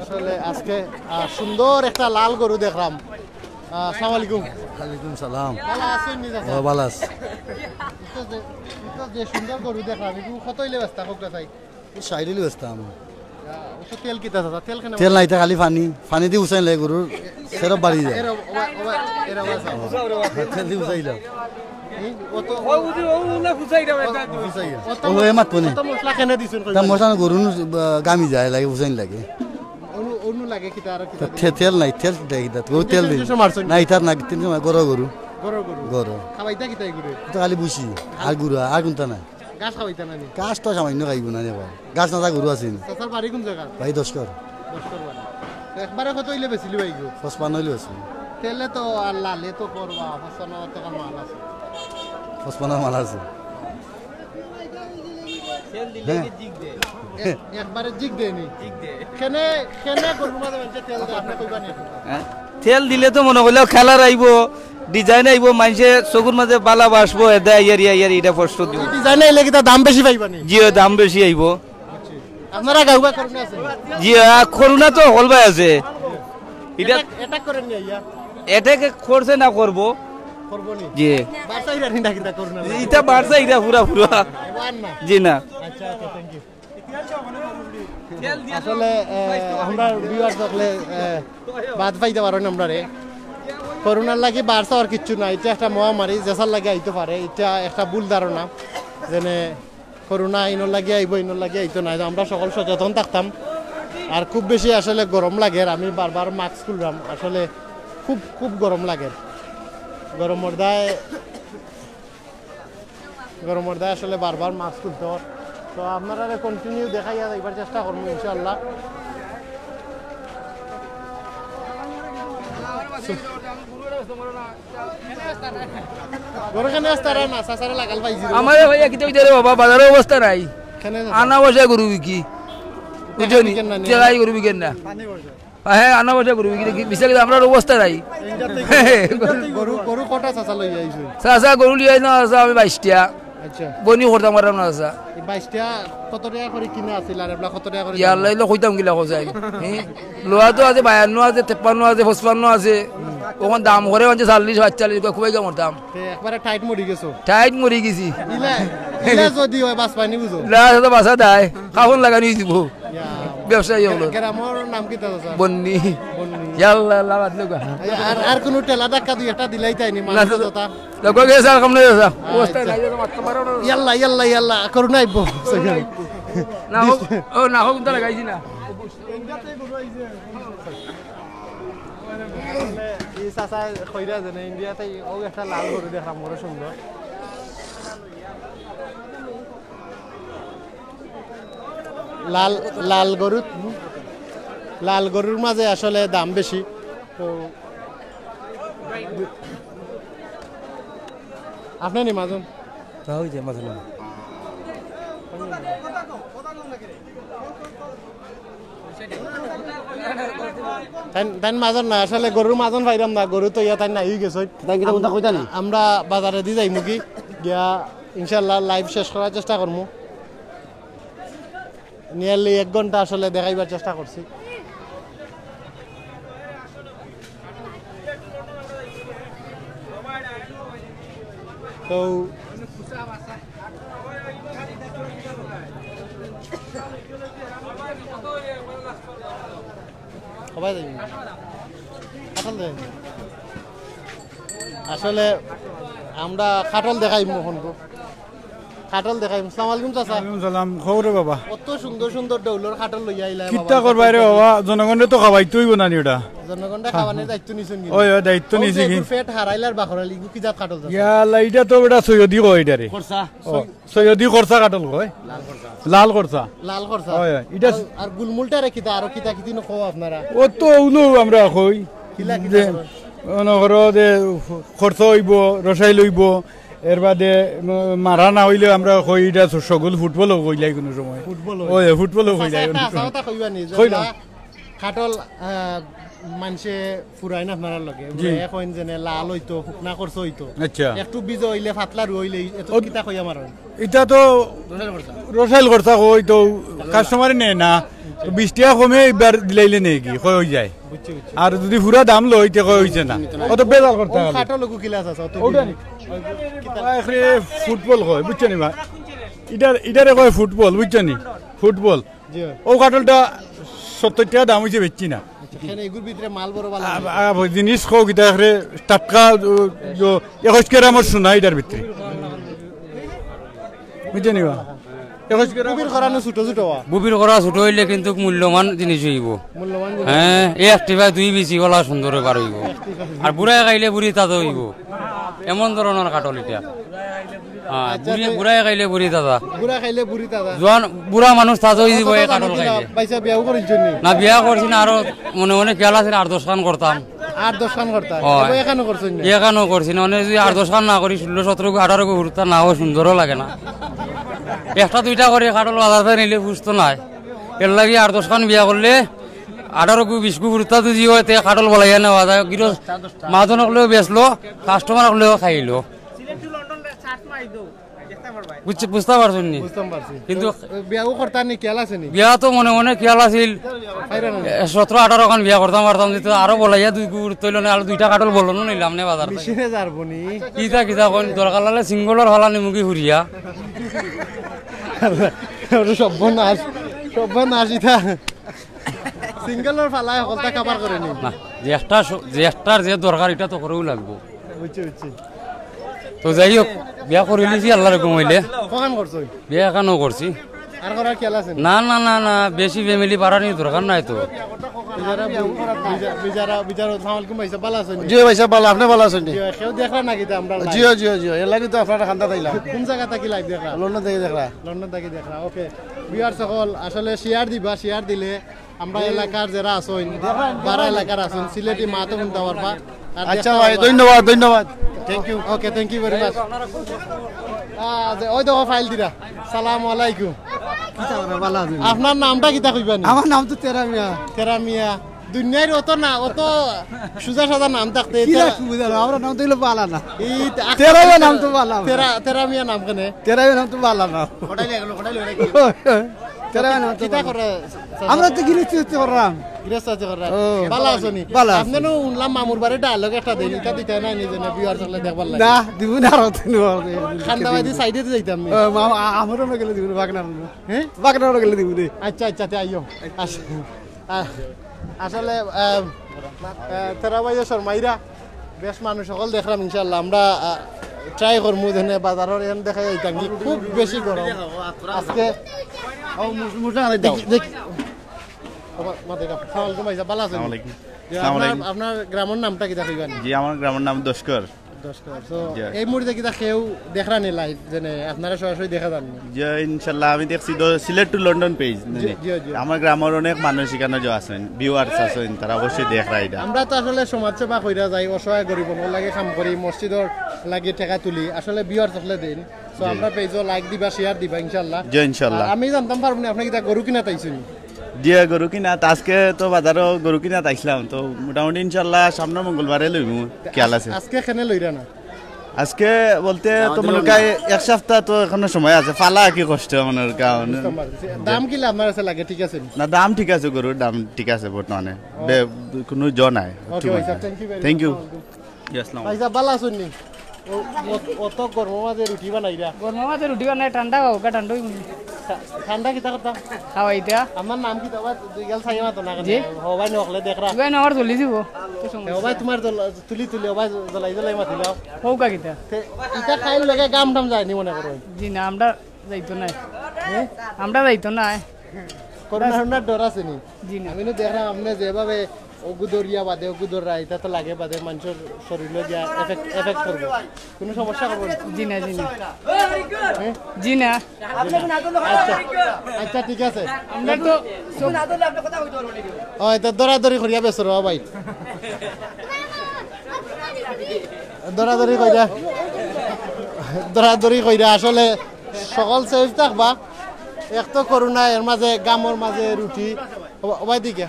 আসলে আজকে, আহ, সুন্দর একটা লাল গরু দেখলাম। আহ, আসসালামু আলাইকুম। ওয়ালাইকুম সালাম। ভালা আছইন নি চাচা? ও, ভালা আছি। ইটা যে, ইটা যে সুন্দর গরু দেখলাম, ইগু কত অইলে বেচতা, কউক্কা চাই? ষাইট অইলে বেচতাম। আহ, অত তেল কিতা চাচা? তেল কেনে? তেল নাই, ইটা খালি পানি। পানি দি উসাইন লাগে গরুর, সেরপ বাড়ি যায়। এরা, ওবা, ওবা, এরা, ওবা, চাচা। তেল দি উসাইলাম। এই, অত, ও বুঝি, ও না ফুসাই দাও, এটা। ফুসাই। অত ও, এ মাত কোনে? অত মশলা কেনে দিছইন, কই? তা মশলা গরু নু, আহ, গামি যায়, লাগে, ফুসাইন লাগে। অনু, অনু লাগে কিতা আর কিতা? তে-, তেল নাই, তেল দেয় কিতা? ও তেল দেয়। ইঞ্জেকশন মারছইন? না, ইতার না, তিন সময় গরু, গরু। গরু, গরু। গরু। খাবাইতা কিতা গরু? তো খালি ভুসি, আর গুড়া, আর কুনতা নাই। ঘাস খাবাইতা না নি? ঘাস তো সামান্য খাইবো না রে বাবা। ঘাস না, তা গরু আছে নি। চাচার বাড়ি কোন জাগা? ভাই দশকর। দশকর বাড়ি। তো একবারে কত অইলে বেচিলি ভাই গো? পঁচপান্ন অইলে বেচমু। তেলে তো আর লালে তো করবা, পঁচপান্ন হাজার টেকার মাল আছে। পঁচপান্ন মাল আছে। হ্যাঁ। এ-, একবারে জিগ দেয়নি। কেনে, কেনে গরুর মাঝে মানষে তেল দেয়, আপনে কইবা নি? হ্যাঁ? তেল দিলে তো মনো করলেও colour আইবো, design আইবো, মানষে চকুর মাঝে বালা বাসবো, এদা ইয়ার, ইয়ার, ইয়ার, ইটা প্রশ্ন দিব। Design আইলে কিতা দাম বেশি পাইবা নি? জি, অয়, দাম বেশি আইবো। আপনারা গাউবা করুণা আছে? জি, আ, করুণা তো হকল ভাই আছে। ইটা এটা, এটা করেন নি আইয়া? এটা কে করছে না করবো? করবো নি? জি। বার্সা ইরা নি না কিতা করুণা? ইটা বার্সা ইরা পুরা পুরা। ওয়ান না? জি না। আচ্ছা, আচ্ছা, thank you। আসলে, এ, আমরা viewers সকলে, এ, বাদ পাইতে পারেন আমরারে। করুণার লাগি বার্সা আর কিচ্ছু না, ইটা একটা মহামারী, যেসার লাগি আইতে পারে, ইটা একটা ভুল ধারণা। যেনে করোনা ইনোর লাগি আইবো, ইনোর লাগি আইতো না। আমরা সকল সচেতন থাকতাম। আর খুব বেশি আসলে গরম লাগের, আমি বারবার মাস্ক খুললাম। আসলে খুব, খুব গরম লাগের। গরমর দায়, গরমর দায় আসলে বারবার মাস্ক খুলতে হয়। তো আপনারারে continue দেখাইয়া যাইবার চেষ্টা করবো ইনশাআল্লাহ। গরু কেনে আস্তারা না, চাচারে লাগাল পাইছি। আমারে ভাইয়া কিতা কইতে রে বাবা, বাজারো অবস্থা নাই। কেনে না? আনা বসে গরু বিকি। বুঝছো নি? বিকেন না নি? টেকাই গরু বিকেন না। হ্যাঁ, আনা বসে গরু বিকি, বিশাল আমরার অবস্থা নাই। গরু, গরু কটা চাচা লইয়া আইছো? চাচা গরু লইয়া আইছো না, চাচা আমি বাইশটা। আচ্ছা। বনি করতাম পারলাম না, চাচা। এই বাইশটা কত টাকা করে কিনা আছিল আর এবলা কত টাকা করে ইয়া দাম? আল্লাহ, ইলো কইতাম কিলা কোথায়? হ্যাঁ? লোয়া তো আছে, বায়ান্ন আছে, তেপ্পান্ন আছে, পঁচপান্ন আছে। ওখান দাম করে মানষে চল্লিশ, পাঁচচল্লিশ, খুবই কম করতাম। তে একবারে টাইট মরি গেছো? টাইট মরি গেছি। ইলা, ইলা যদি হয়, বাস পানি বুঝো। না, সেটা বাসা দেয়। কাফন লাগানি দিব। ইয়া। ব্যবসায়ী হলো। গ্রামর নাম কিতা চাচা? বন্নি। বন্নি। ইয়াল্লা, আল্লাহ বাদ লোক। আর, আর কোনো ঠেলা ধাক্কা দুই একটা দিলাই তাই নি, না, মানুষ তো কথা। লোক গেছে আর কম নাই, চাচা। অবস্থা আচ্ছা। নাই, যেন মারতে পারো না। ইয়াল্লা, ইয়াল্লা, ইয়াল্লা, করোনা আইবো। না হোক, ও না হোক, তো লাগাইছি না। এই চাচা কইরা যেন ইন্ডিয়াতে ও একটা লাল গরু দেখলাম, বড় সুন্দর। লাল, লাল গরু, লাল গরুর মাঝে আসলে দাম বেশি। তো আপনি নি মাজন? না, ওই যে মাজন না। তাইন, তাইন মাজন না, আসলে গরুর মাজন পাইলাম না, গরু তো ইয়া তাইন নাই গেছে। তাইন কিতা কথা কইতা নি? আমরা বাজারে দি যাইমু কি, গিয়া ইনশাআল্লাহ live শেষ করার চেষ্টা করমু। Nearly এক ঘন্টা আসলে দেখাইবার চেষ্টা করছি। তো সবাই যাইবি? আসলে, আসলে আমরা খাটল দেখাইমু এখন তো। খাটল দেখাইমু। আসসালামু আলাইকুম চাচা। ওয়ালাইকুম সালাম। খবরে বাবা? কত সুন্দর সুন্দর ডৌলর খাটল লইয়া আইলা কিতা বাবা। করবা রে বাবা? জনগণরে তো খাওয়াইতে অইবো না নি ওটা? জনগণরে খাওয়ানোর দায়িত্ব নিছেন নি? ওই, ওই, দায়িত্ব ও নিছি যে কি? এগুর পেট হারাইলার বাখরালি, এগু কি জাত খাটল চাচা? ইয়া আল্লাহ, ইটা তো বেটা সৈয়দি কয় এটারে। খরচা? ও, সৈয়দি খরচা খাটল কয়। লাল খরচা। লাল খরচা। লাল খরচা। হয়, হয়। ইটা আর, আর গুলমুলটারে কিতা, আরো কিতা কিতি নো কও আপনারা? ও তো ওগুলো আমরা কই। কিলা কিতা যে, করো? মনে করো যে খরচা অইবো, রসাইল অইবো, এর বাদে ম-, মারা না অইলে আমরা কই ইটা স-, সগুল ফুটবলও কইলাই কোনো সময়। ফুটবল অই। ওই, ফুটবলও চাচা, কইলাই একটা কোনো হাছা সময়। কথা কইবা নি যে কইলাম। লা-, খাটল, আহ, মানষে ফুরাইন আপনারার লগে। জি। বুলে কইন যে নে লাল অইতো, হুকনা খরচা অইতো। আচ্ছা। একটু বিজা অইলে, ফাতলা রু অইলে, এত ও কিতা কইয়া মারইন? ইটা তো রসাইল খরচা। রসাইল খরচা কই তো কাস্টমারে নেয় না। তো বিশ টেকা কমে এবার দিলাইলে নেয় কি? কই অই যায়। বুঝছি, বুঝছি। আর যদি পুরা দাম লয়, তে কই অইছে না। অত বেজাল করতে ও হবে। খাটল ওগু কিলা আছে, অত ওটা নি। ওই কিতা? ওই এখানে ফুটবল কয়, বুঝছো নি বা? ইটার, ইটারে কয় ফুটবল, বুঝছো নি? ফুটবল। জি। ও কাটলটা সত্তর টেকা দাম অইছে, বেচছি না। আচ্ছা, কেন এগুর ভিতরে মাল বড় ভালো আ-, লাগে? আ-, জিনিস কও কিতা করে টাটকা, ও, ও, একুশ গ্রামর সোনা এটার ভিতরে। বুঝছো নি বা? একুশ গ্রাম। বুবির করা না ছোট ছোট ওয়া? বুবির করা ছোট অইলে কিন্তু মূল্যবান জিনিস অইবো। মূল্যবান জিনিস। হ্যাঁ, এই একটি বা দুই বিচি ওলা সুন্দর বার অইবো। আর বুড়ায় খাইলে বুড়ি তাজা অইবো। এমন ধরনর কাটল ইটা। হ্যাঁ, আচ্ছা, বুড়ি, তো বুড়ায় খাইলে বুড়ি তাজা। বুড়া খাইলে বুড়ি তাজা। জোয়ান, বুড়া মানুষ তাজা অই যিবো এই কাটল খাইলে। বাইসা বিয়াও করিছইন নি? না, বিয়া করছি না, আরো মনে মনে খেয়াল আছে, আট দশ খান করতাম। আট দশ খান করতা? হয়। এবার এখানো করছইন না? এখানো করছি না, মানে যদি আট দশ খান না করি, ষোলো, সতেরো, আঠারো গো হুরুতা না হয় সুন্দরও লাগে না। একটা দুইটা করি কাঠল বাজারো নিলে বুঝতো নায়। এরলাগি আট দশখান বিয়া করলে আঠারো গু বিশ গু ফুরুতা যদি অয়, তে কাঠল বলাইয়া নেওয়া যায়। গিরস মাজন অকলেও বেচলো, কাস্টমার অকলেও খাইলো। বুঝতে পারছইন নি? বুঝতাম পারছি। কিন্তু তো, বিয়াও করতা নি, খেয়াল আছে নি? বিয়া তো মনে মনে খেয়াল আছিল। পাইরা না? এ, সতেরো আঠারো খান বিয়া করতাম পারতাম, যেহেতু আরো বলাইয়া দুই গুড় তৈল না, আরো দুইটা কাঠল বলনো নিলাম নে বাজার থাকি। মেশিনে যারবো নি? কিতা কিতা কইন, দরকার লাগলে সিঙ্গলর ফালা নিমুখি হুরিয়া। ওরে সর্বনাশ, সর্বনাশ ইতা। সিঙ্গলর ফালায় হকলতা কাবার করে নি? না, যে একটা স-, যে একটার যে দরকার, ইটা তো করেও লাগবো। বুঝছি, বুঝছি। তো যাই হোক, বিয়া করিলিছি আল্লার হুকুম অইলে। কখান করছো? বিয়া এখানো করছি। আর করার খেয়াল আছে নি? না, না, না, না, বেশি ফ্যামিলি বাড়ানির দরকার নাই তো। বিজারা, বিজারা, বিজারা, আসসালামু আলাইকুম ভাই সাহেব, ভালা আছইন নি? জি ভাই সাহেব, ভালা, আপনে ভালা আছইন নি? জি, কেউ দেখরা নাকি তে আমরার live? জিও, জিও, জিও, এরলাগি তো আপনার কান্দাত আইলাম। কোন জাগা থাকি live দেখরা? লন্ডন থাকি দেখরা। লন্ডন থাকি দেখরা, ওকে। Viewers সকল, আসলে share দিবা, share দিলে আমরা এলাকার যেরা আছইন, বারা এলাকার আছইন, সিলেটি মাত হুনতা পারবা। আর আচ্ছা দেখতা ভাই, পারবা। ধন্যবাদ, ধন্যবাদ। Thank you। Okay, thank you very much। আহ, যে, ওই দেখো ফাইল দিরা। সালামু আলাইকুম। কিতা খবর, ভালা আছইন? আপনার নামটা কিতা কইবা নি? আমার নাম তো তেরা মিয়া। তেরা মিয়া। দুনিয়ার অত না, অত সুজা সাদা নাম থাকতে কিতা তেরা সুজা না? আমরার নাম তো অইলো বালা না। এই তে-, তেরা মিয়া নাম তো বালা না। তেরা, তেরা মিয়া নাম কেনে? তেরা মিয়া নাম তো বালা না। তেরা মিয়া নাম তো কিতা বালা। করে? আমরা তো গিরস্তি কররাম। গিরস্তি কররাম। ও। বালা আছইন নি? বালা আছি। আপনে নু হুনলাম মামুর বাড়ি dialogue একটা দেইন, ইটা দিতা নাই নিজে না, viewers সকলে দেখবার লাগি। না, দিমু না, আর দিমু না। খান্দাবাড়ি side এ যাইতাম নি। ও, মা-, আ-, আমারও না গেলে দিমু না, বাগনার না। হ্যাঁ? বাগনারও গেলে দিমু না। আচ্ছা, আচ্ছা, তে আইও। আস-, আ-, আসলে, আ, আ, তেরা ভাইয়ে শর্মাইরা, বেশ মানুষ সকল দেখরাম ইনশাআল্লাহ। আমরা, আ, try করমু যেন বাজারর এন দেখা যাইতাম কি খুব বেশি গরম। আজকে ও মুস-, মুসা আলাই দাও। দেখি, দেখি। বাবা, মাতে গা। সালাম আলাইকুম ভাই সাহেব, ভালা আছইন? সালাম আলাইকুম। জি, সালাম আপনার, আলাইকুম। আপনার গ্রামর নামটা কিতা কইবা নি? জি, আমার গ্রামর নাম দশকর। দশকর। তো জি। এই মুহূর্তে কিতা কেউ দেখরা নি live, যেন আপনারা সরাসরি দেখা যার নি? জি, ইনশাআল্লাহ আমি দেখছি তো সিলেট to লন্ডন page। জি, জি, জি। আমার গ্রামর অনেক মানুষ ইখানো যে আছইন, viewers আছইন, তারা অবশ্যই দেখরা ইটা। আমরা তো আসলে সমাজসেবা কইরা যাই, অসহায় গরিব অকলর লাগি কাম করি, মসজিদর লাগি টেকা তুলি, আসলে viewers সকলে দেইন। So জি। আমরা page ও like দিবা, share দিবা ইনশাআল্লাহ। জি, ইনশাআল্লাহ। আর আমি জানতাম পারমু নি আপনে কিতা গরু কিনাত আইছইন নি? জি, গরু কিনাত, আজকে তো বাজারো গরু কিনাত আইছলাম, তো মোটামুটি ইনশাআল্লাহ সামনে মঙ্গলবারে লইমু, খেয়াল আছে। আজকে কেনে লইরা না? আজকে বলতে তো মনে হয় এক সপ্তাহ তো এখনো সময় আছে, ফালা কি কষ্ট মনে হয় কারণ। বুঝতাম পারছি। দাম কিলা আপনার কাছে লাগে, ঠিক আছে নি? না, দাম ঠিক আছে, গরুর দাম ঠিক আছে বর্তমানে। ও। বে-, কোনো জ নাই। ওকে ভাই সাহেব, thank you very much। Thank you। জি, আসসালামু আলাইকুম। ভাই সাহেব, ভালা আছইন নি? ও, ও, অত গরমর মাঝে রুটি বানাইরা? গরমর মাঝে রুটি বানাই, ঠান্ডা খাওয়া, ঠান্ডা অইবো নি। ঠা-, ঠান্ডা কিতা কথা? খাওয়াইতা। আমার নাম কিতা? দুই গাল চাইয়া মাতো না কেনে? জি? ও ভাই, নকলে দেখরা। ও ভাই, আমার জ্বলি দিব। তো সমস্যা। ও ভাই, তোমার জ্বল-, তুলি তুলি, ও ভাই, জ্বলাই জ্বলাই মাতিলাও। হউকা কিতা? তে, ইটা খাইল লগে গাম টাম যায়নি মনে করো? জি না, আমরা যাইতো নায়। হ্যাঁ? আমরা যাইতো নায়। করোনা, করোনার ডর আছে নি? জি না। আমি নু দেখলাম আপনি যেভাবে অগু দরিয়া বাদে, অগু দররা, ইটা তো লাগে বাদে মানুষর শরীরো গিয়া effect, effect করবো। কোনো সমস্যা করবো না? জি না, জি না। হ্যাঁ? জি না। আচ্ছা, আচ্ছা, ঠিক আছে। আমরা তো সব ও, ইটা দরাদরি করিয়া বেচরা ভাই। দরাদরি কইরা, দরাদরি কইরা আসলে সকল safe থাকবা। এক তো করোনা, এর মাঝে গামর মাঝে রুটি, ও, ও ভাই দিকে।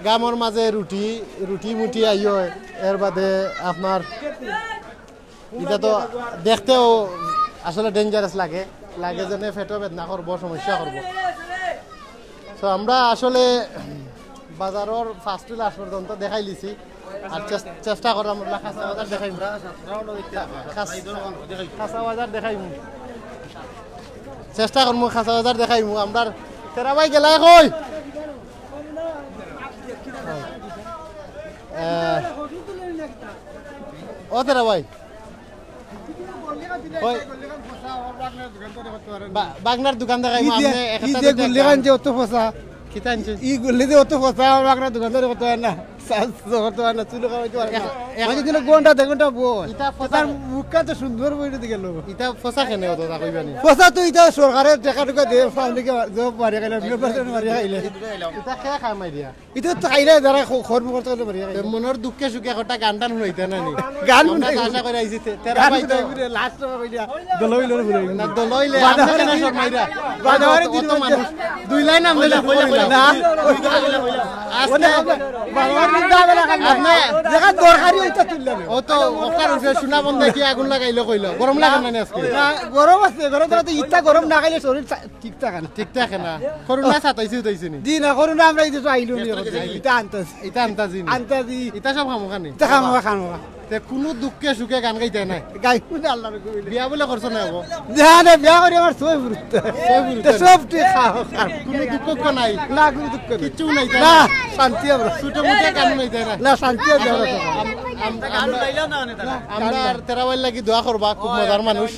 গামর মাঝে রুটি, রুটি মুটি আইও, এর বাদে আপনার ইটা তো দেখতেও আসলে dangerous লাগে, লাগে যেন পেটো বেদনা করবো, সমস্যা করবো। তো আমরা আসলে বাজারর first to last পর্যন্ত দেখাইলিছি, আর চেস-, চেষ্টা করলাম আমরা খাসা বাজার দেখাইমু। খাস-, খাসা বাজার দেখাইমু। চেষ্টা করমু খাসা বাজার দেখাইমু। আমরার তেরা ভাই গেলা কই? আহ, ও তেরা ভাই। ওই। বা-, বাগনার দোকান দেখাইমু, ই যে, আপনি একটা ই যে দুইটা গুল্লি গান। খান যে অত ফসা। কিতা আনছেন? ই গুল্লি যে অত ফসা, আমার বাগনার দোকানদারি করতে পারে না। শ্বাস করতে পারে না, চুলো খাওয়াইতে পারে না। এক-, এক- মানে, দিনে ঘন্টা দেড় ঘন্টা বয়। ইটা ফসা তার মুখটা তো সুন্দর বই দিকে গেল। ইটা ফসা কেনে অত তা কইবা নি? ফসা তো ইটা সরকারে টেকা টুকা দে, পাবলিকে জব মারিয়া খাইলে, বিয়ে পার্সেন্ট মারিয়া খাইলে। ইটা কে খায় মারিয়া? ইটা তো খাইলে যারা খ-, কর্ম করতে করতে মারিয়া খাইলে। মনর দুঃখে সুখে একটা গান টান হুনাইতা না নি? গান আমরা তো হুনাই। আশা করি আইছি তে-, তেরা গান ভাই তো। হুনাই বলে লাস্ট সময় কইলা, দলইল রে বলে। না, দলইলে, বাজারে আপনি কেন দিন, শর্মাইরা? বাজারে অত দিন মানুষ। দুই লাইন আমরা না, শুরু করি না। না। আজকে বাজারে দিন দাদা লাগাই না। আপনি দেখা দরকারি ওইটা তুললাম। ও তো ওখান উঠে সোনা বন্ধ কি আগুন লাগাইলো কইলো। গরম লাগে না নি আজকে? না, গরম আছে, গরম তো ইচ্ছা গরম না খাইলে শরীর সা-, ঠিক থাকে না। ঠিক থাকে না। করোনা সাতাইছে উঠাইছে নি? জি না, করোনা আমরা এই যে আইলো নি, এটা আনতাছি। এটা আনতাছি নি? আনতাছি। এটা সব খামোখা নি? এটা খামোখা, খামোখা। তে কুনু দুঃখে সুখে গান গাইতে নাই? গাই কুনু আল্লাহর হুকুমে। বিয়া বলে করছো না গো? না, না, বিয়া করি আমার ছয় পুরুষ। ছয় পুরুষ। তে সব ঠিক খাও, খাও। কুনু দুঃখ নাই? না, কুনু দুঃখ নাই। কিচ্ছু নাই, তাই না, না? শান্তি আমরা। ছোট মোটো কাম নাই, তাই না? না, শান্তি আছে আমরা। আসলে আম-, আম-, আমরা, আমরা আর তেরা ভাইর লাগি দোয়া করবা, খুব মজার মানুষ।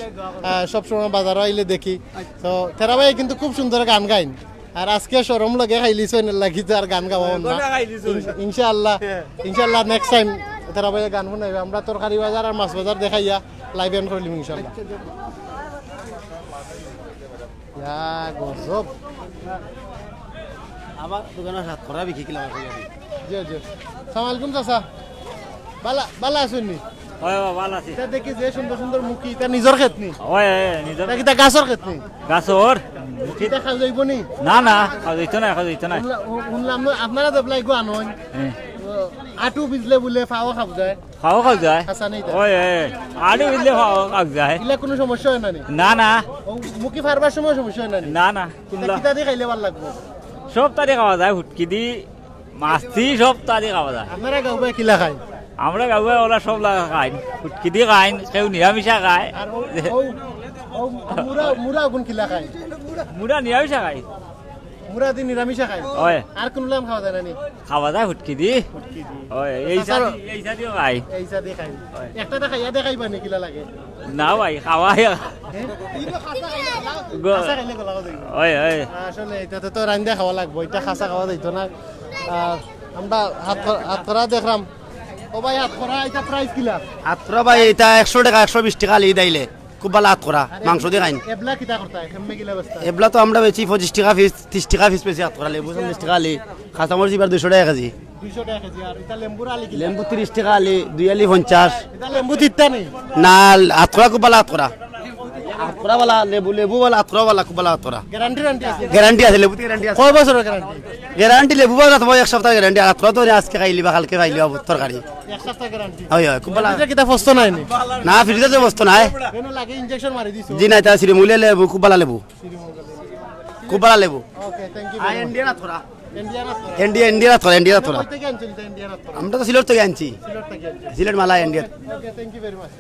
আহ, সবসময় বাজারো আইলে দেখি। তো তেরা ভাই কিন্তু খুব সুন্দর গান গাইন। আর আজকে শরম লগে খাইলিছইন, এর লাগি তো আর গান গাওয়া অয় না। ইন-, ইনশাআল্লাহ, ইনশাআল্লাহ নেক্সট টাইম তারা ভাই গান হুনাইবা। আমরা তরকারি বাজার আর মাছ বাজার দেখাইয়া লাইভ এন্ড করিলিমু ইনশাআল্লাহ। ইয়া গজব। আমার দোকানো সাতকরা বিকি কিলা আছে। জি, জি। সালাম আলাইকুম চাচা। বালা, বালা আছইন নি? অয় বাবা, বালা আছি। ইটা দেখি যে সুন্দর সুন্দর মুখি, ইটা নিজর খেত নি? অয়, অয়, নিজর। ইটা কিতা গাছর খেত নি? গাছর। ইটা খাওয়া যাইবো নি? না, না, খাওয়া যাইতো না, খাওয়া যাইতো না। হুনলা-, হু-, হুনলাম না, আপনারা তো প্লাই গুয়া নয়। হ্যাঁ। ও, আটু ভিজলে বুলে ফাও খাওয়া যায়। ফাও খাওয়া যায়? হাছা নি ইটা? অয়, অয়। আটু ভিজলে ফাও খাওয়া যায়। ইলা কুনু সমস্যা অয় না নি? না, না। ও, মুখি ফারবার সময় সমস্যা অয় না নি? না, না। ইটা কুনলা? কিতা দি খাইলে ভালা লাগবো? সব তারি খাওয়া যায়, হুটকি দি। মাছ দি সব তারি খাওয়া যায়। আপনারা গাঁওবায় কিলা খাইন? আমরা গাঁওবায় ওলা সব লাগা খাইন। হুটকি দি খাইন, কেউ নিরামিষা খায়। আর ও, ও, ও মুরা, মুরা অগুন কিলা খাইন? মুরা নিরামিষা খাই। মুরা দি নিরামিষা খাইন? অয়। আর কুনু লাম খাওয়া যায় না নি? খাওয়া যায় হুটকি দি। হুটকি দি। অয়, এই চাচার সাদি, এই সাদিও খাই। এই সাদি খাইন। অয়। একটা তা খাইয়া দেখাইবা নি কিলা লাগে? না ভাই, খাওয়াই। হ্যাঁ? ইনো খাসা খাইলে গলা, গ- খাসা খাইলে গলা যাইবো। অয়, অয়। আসলে ইটা তো, তো রান্দা খাওয়া লাগবো, ইটা খাসা খাওয়া যাইতো না। আর আমরা হাত করা, হাত করা দেখলাম। ও ভাই, হাত করা, ইটা প্রাইস কিলা? হাত করা ভাই, ইটা একশো টেকা, একশো বিশ টেকা আলি দাইলে। খুব ভালা হাত করা, আরে, মাংস দি খাইন। এবলা কিতা করতা? এমনে কিলা বেচতা? এবলা তো আমরা বেচি পঁচিশ টেকা পিস, ত্রিশ টেকা পিস বেচি হাত করা, লেবু চল্লিশ টেকা আলি, কাঁচামরিচ এবার দুইশো টেকা কেজি। দুইশো টেকা কেজি, আর ইটা লেম্বুর আলি কিলা? লেম্বু ত্রিশ টেকা আলি, দুই আলি পঞ্চাশ। ইটা লেম্বু তিতা নি? না, হাত করা খুব ভালা হাত করা। হাত করা ভালা, লেবু, লেবু ভালা, হাত করা ভালা, খুব ভালা হাত করা। গ্যারান্টি, গ্যারান্টি আছে? গ্যারান্টি আছে, লেবুতে গ্যারান্টি আছে। কয় বছরর গ্যারান্টি? গ্যারান্টি লেবু ভালা তো এক সপ্তাহ গ্যারান্টি, আর হাত করা তো আজকে খাইলি বা কালকে খাইলি বা তরকারি। এক সপ্তাহ গ্যারান্টি? অয়, অয়, খুব ভালা। ইটা কিতা ফস্ত নাই নি? না, ফ্রিজে তো বস্তু নাই। কেন লাগে ইনজেকশন মারি দিছো? জি না, ইটা শ্রীমুলিয়া লেবু, খুব ভালা লেবু। খুব ভালা লেবু। ওকে, thank you আর very much। ইন্ডিয়ান হাত করা। ইন্ডিয়ান হাত করা। ইন্ডিয়া, ইন্ডিয়ান হাত করা, ইন্ডিয়ান হাত করা। কই থেকে আনছো ইটা ইন্ডিয়ান হাত করা? আমরা তো সিলেট থেকে আনছি। সিলেট থেকে আনছো? সিলেট মালা ইন্ডিয়ান। ওকে, thank you very much।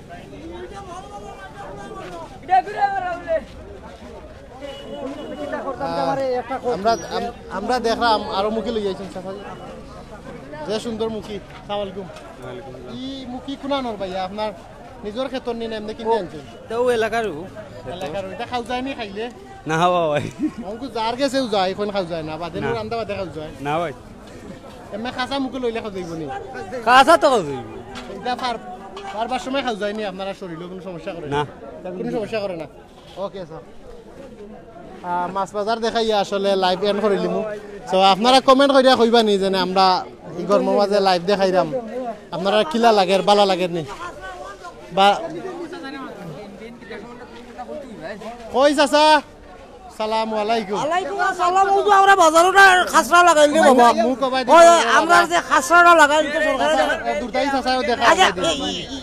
আহ, আমরা, আম-, আমরা দেখলাম আরো মুখি লই আইছেন চাচা। যে সুন্দর মুখি। সালাম আলাইকুম। ই মুখি কুনানোর ভাইয়া? আপনার নিজর খেতর নি না এমনে কিনে আনছেন? তো এলাকার। এলাকার, ইটা খাওয়া যায় নি খাইলে? না, হাওয়া ভাই। অঙ্কু যার গেছেও যায়, এখন খাওয়া যায় না, বাদে না। রান্দা বাদে খাওয়া যায়। না ভাই। এমনি খাসা মুখে লইলে খাওয়া যাইবো নি? খাসা তো খাওয়া যাইবো। ইটা ফার-, ফারবার সময় খাওয়া যায় নি, আপনারা শরীরও কোনো সমস্যা করে না? না। কোনো সমস্যা করে না। ওকে, স্যার। আহ, মাছ বাজার দেখাইয়া আসলে লাইভ এন্ড করিলিমু। So, আপনারা কমেন্ট করিয়া কইবা নি যেন আমরা ই গরমর মাঝে লাইভ দেখাইরাম। আপনারা কিলা লাগের, বালা লাগের নি? বা-, কই চাচা? সালামু আলাইকুম। ওয়ালাইকুম আসসালাম। ওই যে আমরা বাজারো না খাসরা লাগাইল রে বাবা। মুখ কবাই দিন। ওই আমরা যে খাসরাটা লাগাইল তো সরকারে। দুটাই চাচাও দেখা আচ্ছা, এ-,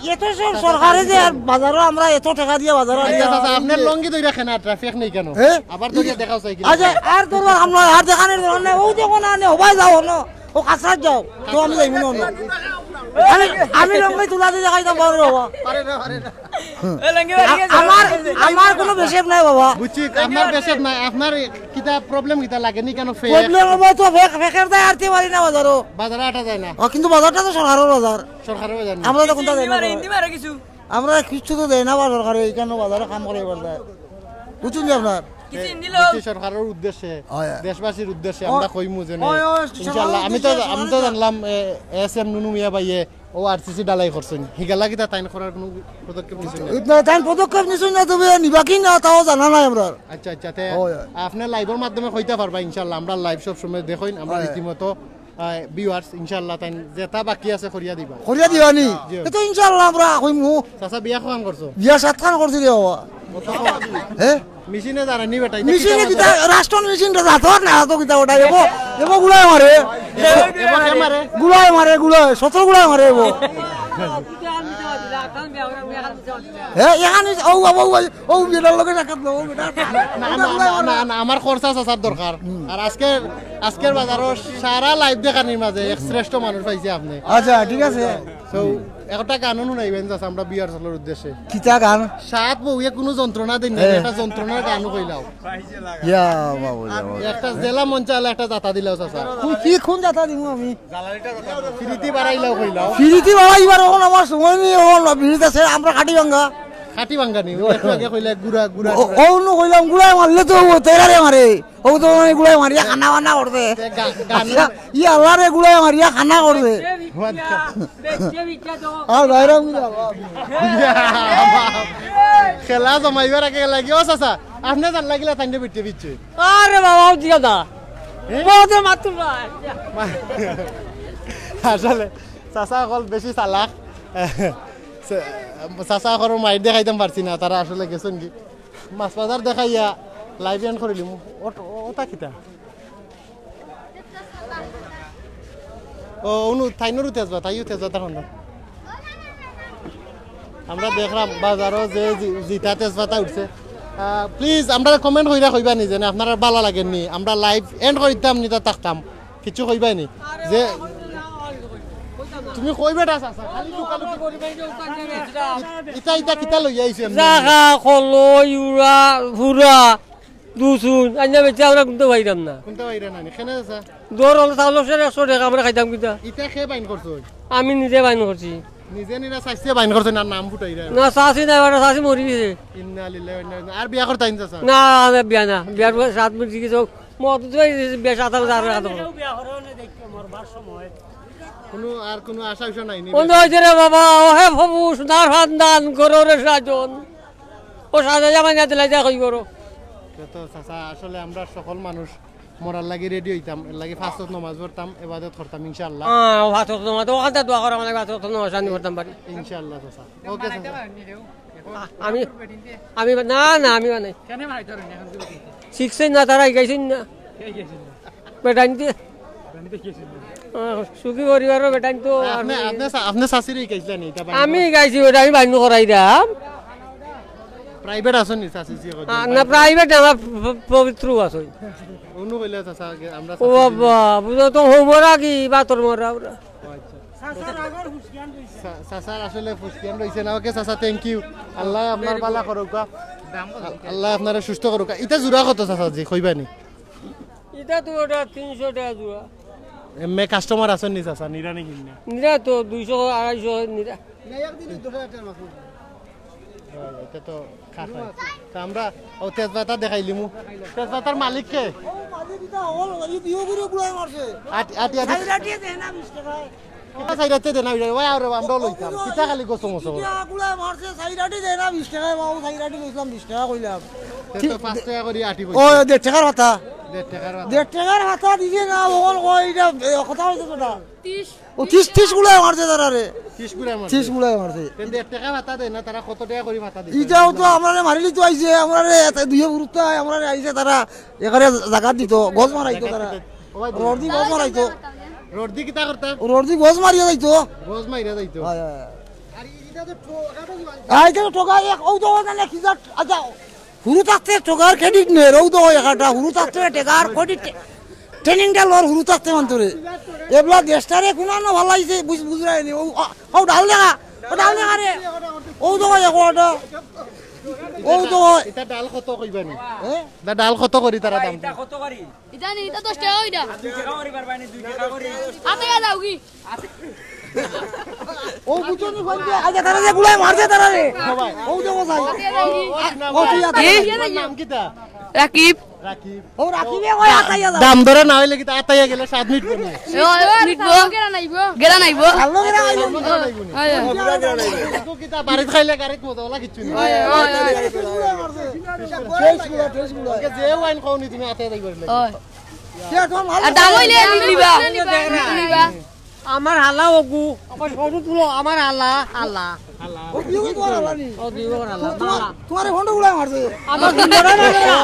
এ-, এত সব সরকারে যে আর বাজারো আমরা এত টাকা দিয়া বাজারো আচ্ছা, আনিয়া চাচা, আপনার লঙ্গি ধরে রাখেন আর ট্রাফিক নেই কেন? হ্যাঁ? আবার ধরে দেখাও চাই কি? আচ্ছা, আর তোর আমরা আর দেখানোর দরকার নাই। ওই দেখো না, আনে হবাই যাও না। ও খাসরাত যাও। তো আমি যাইব না, না। আমি, আমি লঙ্গি তুলা দিয়ে দেখাইতাম পারো বাবা। আরে না, আরে না। এ, লঙ্গি বাড়ি গেছে। আমার, আমার কোনো বেশেপ নাই বাবা। বুঝছি, আপনার বেশেপ নাই, আপনার কিতা প্রবলেম কিতা লাগে নি কেন ফেক? প্রবলেম হবে তো ফেক, ফেকের দায় আটতে পারি না বাজারো। বাজারে আটা যায় না। ও, কিন্তু বাজারটা তো সরকারের বাজার। সরকারের বাজার না। আমরা তো কোনটা দেয় না হিন্দি মারে, বাজার। হিন্দি মারে কিছু। আমরা কিচ্ছু তো দেয় না বা সরকারে, এই কেন বাজারে কাম করে এবার দেয়। বুঝছেন যে আপনার? কিছু নিল। বিটিশ সরকারর উদ্দেশ্যে, হয়, হয়। দেশবাসীর উদ্দেশ্যে হয়। আমরা কইমু যে, হয়, হয়, ইনশাআল্লাহ। আমি তো, সরকারর আমি তো উদ্দেশ্যে জানলাম, এ, এস এম নুনু মিয়া ভাইয়ে ও আরসিসি ঢালাই করছইন। হিগালা কিতা তাইন করার কোনো পদক্ষেপ নিছইন না? না, তাইন পদক্ষেপ নিছইন না, তবে নিবা কি না তাও জানা নাই আমরার। আচ্ছা, আচ্ছা, তে হয়, হয়। আপনে লাইভর মাধ্যমে কইতা পারবা, ইনশাআল্লাহ। আমরা লাইভ সব সময় দেখইন, আমরা হয়। রীতিমতো, আহ, ভিউয়ার্স, ইনশাআল্লাহ, তাইন যেটা বাকি আছে করিয়া দিবা। করিয়া দিবা নি? জি। এ তো ইনশাআল্লাহ আমরা কইমু। চাচা, বিয়া কখান করছো? বিয়া সাতখান করছি রে বাবা। কত? হে? মেশিনে জানে নি বেটা, ইটা মেশিনে কিতা কিতা, মারে? রাষ্ট্রন মেশিন রে, হাতর না, হাতো কিতা ওটা, এবো, এবো গুলায় মারে। এবো কে মারে? গুলায় মারে, গুলায়, সতেরো গুলায় মারে এবো। হে, এখানে ও বাবা, ও বাবা, ও বেটার লগে সাক্ষাৎ লো, ও বেটা। না, না, না, না, না, আমার খরচা চাচার দরকার। হুম। আর আজকের, আজকের বাজারো সারা লাইভ দেখানির মাঝে এক শ্রেষ্ঠ মানুষ পাইছি আপনে। আচ্ছা, ঠিক আছে। So, একটা গানও শুনাইবেন চাচা, আমরা ভিউয়ার্স অকলর উদ্দেশ্যে। কিতা গান? সাত বউয়ে কোনো যন্ত্রণা দেন না, হ্যাঁ। একটা যন্ত্রণার গানও কইলাও। ইয়া বাবু, ইয়া বাবু। একটা জেলা মঞ্চে আলে একটা জাতা দিলাও চাচা। কোন, কি কোন জাতা দিমু আমি? ফিরিতি বাড়াইলাও কইলাও। ফিরিতি বাড়াইবার অখন আমার সময় নেই, অখন ফিরিতি আছে, আমরা খাটি ভাঙ্গা। খাটি ভাঙ্গা নি, একটু আগে কইলা গুড়া, গুড়া, ও, গুড়া। অউ নু কইলাম, গুড়ায় মারলে তো ও তেরারে মারে। ও তো মানে গুড়ায় মারিয়া খানা বানা করছে। তে গা-, গান আচ্ছা, ই আল্লাহ রে, গুড়ায় মারিয়া খানা করছে। আর বাইরাম গুড়া। খেলা জমাইবার আগে লাগি, ও চাচা, আপনে জান লাগিলা তাইন বিটে বিচ্ছে। আরে বাবা, ও জিগা দা। এ? বহুত মাতুর ভাই। আসলে চাচা অকল বেশি চালাক। চাচা অকলর মাইর দেখাইতাম পারছি না, তারা আসলে গেছইন কি। মাছ বাজার দেখাইয়া লাইভ এন্ড করিলিমু। ও, ও, ওটা কিতা? ও, অনু, তাইনরও তেজপাতা, ইও তেজপাতা খান না। আমরা দেখলাম বাজারো যে জি-, জিতা তেজপাতা উঠছে। আহ, প্লিজ, আমরা কমেন্ট কইরা কইবা নি যেন আপনারা বালা লাগেন নি। আমরা লাইভ এন্ড করিতাম নি, তা থাকতাম। কিছু কইবাই নি। যে তুমি কইবে এটা চাচা, খালি লুকালুকি করিবে। ইতা, ইতা কিতা লইয়া আইছে এমনি? জাগা, কলো, ইউরা, ফুরা। দুসুন, আইনা বেচে আমরা কুনতা পাইরাম না। কুনতা পাইরা না নি? কেনে চাচা? দর অইলো চাউলর সের একশো টেকা, আমরা খাইতাম কিতা? ইতা কে বাইন করছইন? আমি নিজে বাইন করছি। নিজে নিরা চাইছে বাইন করছইন, আর নাম ফুটাইরা। না, চাচি নাই, বেটা, চাচি মরি গেছে। ইন্না লিল্লাহি ওয়া ইন্না ইলাইহি। আর বিয়া করতাইন চাচা? না, আমি বিয়া না, বিয়ার সাত মিনিট গেছে। মত তো এই বিয়া সাত হাজার আর রাখা দরকার। কুনু আর কুনু আশা উশা নাই নি? বন্ধ হইছে রে বাবা, ও হে প্রভু, সোনার খান দান করো রে সাজন। ও সাজা জামাই না দিলাই যা কই করো। তো চাচা, আসলে আমরা সকল মানুষ মরার লাগি রেডি হইতাম, এর লাগি পাঁচ ওয়াক্ত নামাজ পড়তাম, ইবাদত করতাম ইনশাআল্লাহ। হ্যাঁ, ও পাঁচ ওয়াক্ত নামাজ, ওখান থেকে দোয়া করা মানে পাঁচ ওয়াক্ত নামাজ শান্তি করতাম পারি। ইনশাআল্লাহ চাচা। ওকে চাচা। আমি, আমি, না, না, আমি বানাই। শিখছইন না, তারা শিখাইছইন না। বেটাইন দিয়ে। আহ, সুখী পরিবারর বেটাইন তো আপনি, আমি আপনি চা-, আপনি চাচিরে শিখাইছিলেন এটা বাইন আমি করা? শিখাইছি, ওটা আমি বাইন করাই দাম। প্রাইভেট আছইন নি চাচি জি? আহ, না, প্রাইভেট না, আমার প-, প-, পবিত্র আছে। অনু কইলে চাচা, আগে আমরা ও চাচি বাবা, বুঝো তো হবো না কি, বাতর মরা ওরা। ও আচ্ছা। চা-, চাচার আসলে ফুসকিয়ান রইছে না। ওকে চাচা, thank you। আল্লাহ আপনার ভালা করুকা। আল্লাহ আপনারে সুস্থ করুকা। ইটা জোড়া কত চাচা জি, কইবানি? ইটা তো ওটা তিনশো টাকা জোড়া। এমনি কাস্টমার আছইন নি চাচা, নিরা নি কিনা? নিরা তো দুইশো, আড়াইশো নিরা। না, একদিনে দশ হাজার টাকার মাছ। হয়, এটা তো খাস হয়। তো আমরা ও তেজপাতা দেখাইলিমু। তেজপাতার মালিক কে? ও মালিক ইটা হল, এই দুইও গুড়ে গুড়ায় মারছে। আটি, আটি, আটি। চাইর আটি দেয় না বিশ টাকায়। কিতা চাইর আটি দেয় না বিশ টাকায়? ওই আরে আমরাও লইতাম। কিতা খালি গোসম গোসম? ইটা গুড়ায় মারছে, চাইর আটি দেয় না বিশ টাকায়, বাবু, চাইর আটি লইছিলাম বিশ টাকা কইলাম। তে তো পাঁচ টাকা করি আটি কইছে। ও, দেড় টাকার কথা। দেড় টাকার কথা। দেড় টাকার কথা দিছে না, ওখান কই ইটা, এ, কথা হইছে তো না। ও তিশ, তিশ গুড়ায় মারছে তারারে। তিশ গুড়ায় মারছে? তিশ গুড়ায় মারছে। তে দেড় টাকা ভাতা দেয় না, তারা কত টাকা করি ভাতা দেয়? ইটাও তো আমরারে মারিলি তো আইছে, আমরারে এত দুইয়ে ফুরুত্তা, আমরারে আইছে তারা এখানে জাগাত দিত, গজ মারাইতো তারা। ও ভাই, রড দি গজ মারাইতো। রড দি কিতা করতা? রড দি গজ মারিয়া যাইতো। গজ মারিয়া যাইতো। হয়, হয়। আর ইটা তো ঠো-, আই তো ঠোকা এক, ও তো জানে কি জাত, আচ্ছা, হুরু থাকতে ঠোকার ক্রেডিট নে, রৌ তো হয় একটা, হুরু থাকতে ঠেকার ক্রেডিট ট্রে-, ট্রেনিংটা লর হুরু থাকতে মানতো রে। এবলা দেশটারে কুনানো ভালাইছে, বুঝ-, বুঝরায় নি। ও, ও, ও ডাল দেখা, ও ডাল দেখা রে। ও তো হয় একটা। ও তো হয়। ইটা ডাল কত কইবানি? হ্যাঁ? দা ডাল কত করি তারা দাম? ইটা কত করি? ইটা নি, ইটা দশ টাকা করি ইটা। দুই টাকা করি পারবানি, দুই টাকা করি। আতে গেল যাওগি। ও বুঝছো নি, ফোন দিয়ে, আগে তারা যে গুলায় মারছে তারা রে। ও দেখো ভাই। ও তুই আতে। তোমার নাম কিতা? রাকিব। রাকিব। ও, রাকিবে কই আতাইয়া যাও? দাম ধরে না অইলে কিতা আতাইয়া গেলে স্বাদ মিটবো নি? ও, মিটবো। গেরা নাইবো। গেরা নাইবো। ভালো গেরা নাইবো। গেরা নাইবো নি? হয়, হয়। তো কিতা বাড়িত খাইলে গাড়িত মজা অলা কিচ্ছু নাই। হয়, হয়, হয়। টেস্ট গুলা, টেস্ট গুলা। ওকে, যে ওয়াইন খাও নি তুমি আতাইয়া যাইবার লাগি। হয়। আর দাম অইলে নিবা। নিবা। আমার হালা ওগু, আমার সরু তুলো, আমার হালা, হালা। ও, বিয়ে করে হালা নি? ও, বিয়ে করে হালা। তোমার, তোমার এই ফোনটা উড়াই মারছে। আমার ফোনটা না, না, না।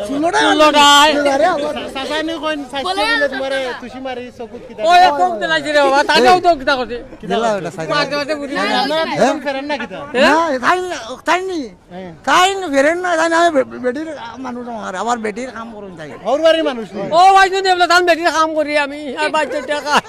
ষোলোটাই মারছে। ষোলোটাই। আরে, আবার। চাচা নি কইন, চাচা বলে বলে তোমারে তুষি মারি, চকুত কিতা ওই দিলা? চোখ দিলাইছে রে বাবা, তাকেও তো কিতা করছে। কিতা দিলা করছে? ওটা সাইড। মারতে মারতে বুঝি না। আপনারা হ্যাঁ? ফেরেন না কিতা? হ্যাঁ? না, তাই না, তাই নি। হ্যাঁ। তাইন ফেরেন না, তাইন আমি বে-, বে-, বেটির মানুষ আমার, আবার বেটির কাম করুন তাই। হউর বাড়ির মানুষ নি? ও ভাই, যদি আমরা তান বেটির কাম করি আমি, আর বাইশ টাকা।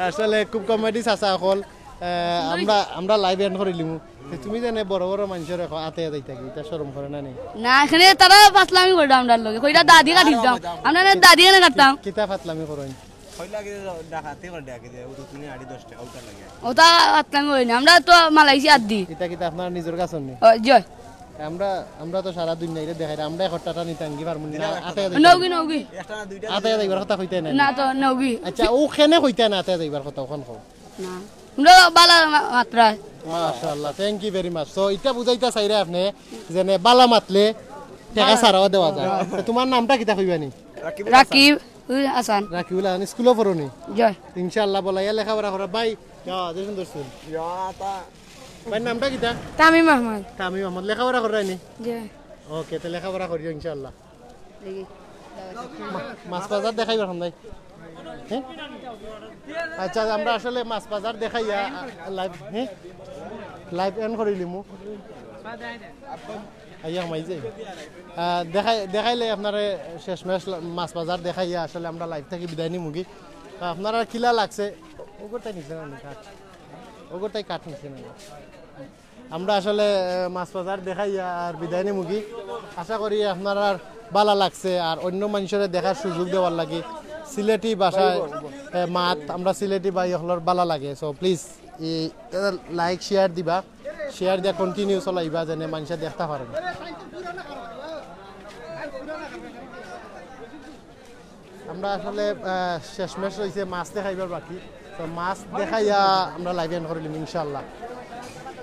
আসলে খুব কমেডি চাচা অকল। আহ, আমরা, আমরা লাইভ এন্ড করিলিমু। তে তুমি যেনে বড় বড় মানষর এখন আতে যাইতা কি, ইতা শরম করে না নি? না, এখানে তারা ফাতলামি করে আমরার লগে। কইরা দাদি কাটিতাম। আমরা না দাদি এনে কাটতাম। কিতা ফাতলামি করইন? কইলা কি যে ডাকাতি করে ডাকি দে, ও তো তুমি আড়ি দশ টাকা উঠার লাগে। ওটা ফাতলামি করি না। আমরা তো মালাইছি আদি। ইতা কিতা আপনার নিজর গাছর নি? ও, জি। আমরা, আমরা তো সারা দুনিয়ারে দেখাই, আমরা এক টাটা নিতাম কি পারমু না? দিলা আতে যাইতাম। নৌকি, নৌকি। একটা না দুইটা আতে যাইবার কথা কইতে নাই। না তো, নৌকি। আচ্ছা, ও কেনে কইতে না আতে যাইবার কথা, ওখান কও। না। আমরা বালা মা-, মাত্রায়। মাশাআল্লাহ, thank you very much। So, ইটা বুঝাইতা চাইরা আপনে যেনে বালা মাতলে টেকা ছাড়াও দেওয়া যায়। তো তোমার নামটা কিতা কইবা নি? রাকিব হাসান। রাকিব হাসান। রাকিবুল হাসান, স্কুলো পড়ো নি? জি। ইনশাআল্লাহ, বলাইয়া লেখাপড়া করা। ভাই, ইয়া, যে সুন্দর স্কুল। ইয়া, তা ভাইর নামটা কিতা? তামিম আহমদ। তামিম আহমদ, লেখাপড়া কররায় নি? জি। ওকে, তো লেখাপড়া করিও ইনশাআল্লাহ। দেখি। মা-, মাছ বাজার দেখাইবার কাম নাই। হ্যাঁ? আচ্ছা, আমরা আসলে মাছ বাজার দেখাইয়া, আ, লাইভ, হ্যাঁ? লাইভ এন্ড করিলিমু। আইয়া হামাই যাই। আহ, দেখাই-, দেখাইলে আপনারে শেষমেশ লা-, মাছ বাজার দেখাইয়া আসলে আমরা লাইভ থাকি বিদায় নিমুগি। তো আপনারার কিলা লাগছে? ওগরটাই নিছে না কাঠ? ওগরটাই কাঠ নিছে না? আমরা আসলে, আহ, মাছ বাজার দেখাইয়া আর বিদায় নিমুগি। আশা করি আপনারার বালা লাগছে আর অন্য মানষরে দেখার সুযোগ দেওয়ার লাগি সিলেটি ভাষায়, আহ, মাত আমরা সিলেটি ভাই অকলর বালা লাগে। So please, E, like, share দিবা। Share দিয়া continue চলাইবা, যেনে মানষে দেখতা পারইন। আমরা আসলে, আহ, শেষমেশ রইছে মাছ দেখাইবার বাকি। তো মাছ দেখাইয়া আমরা লাইভ এন্ড করিলিমু ইনশাআল্লাহ।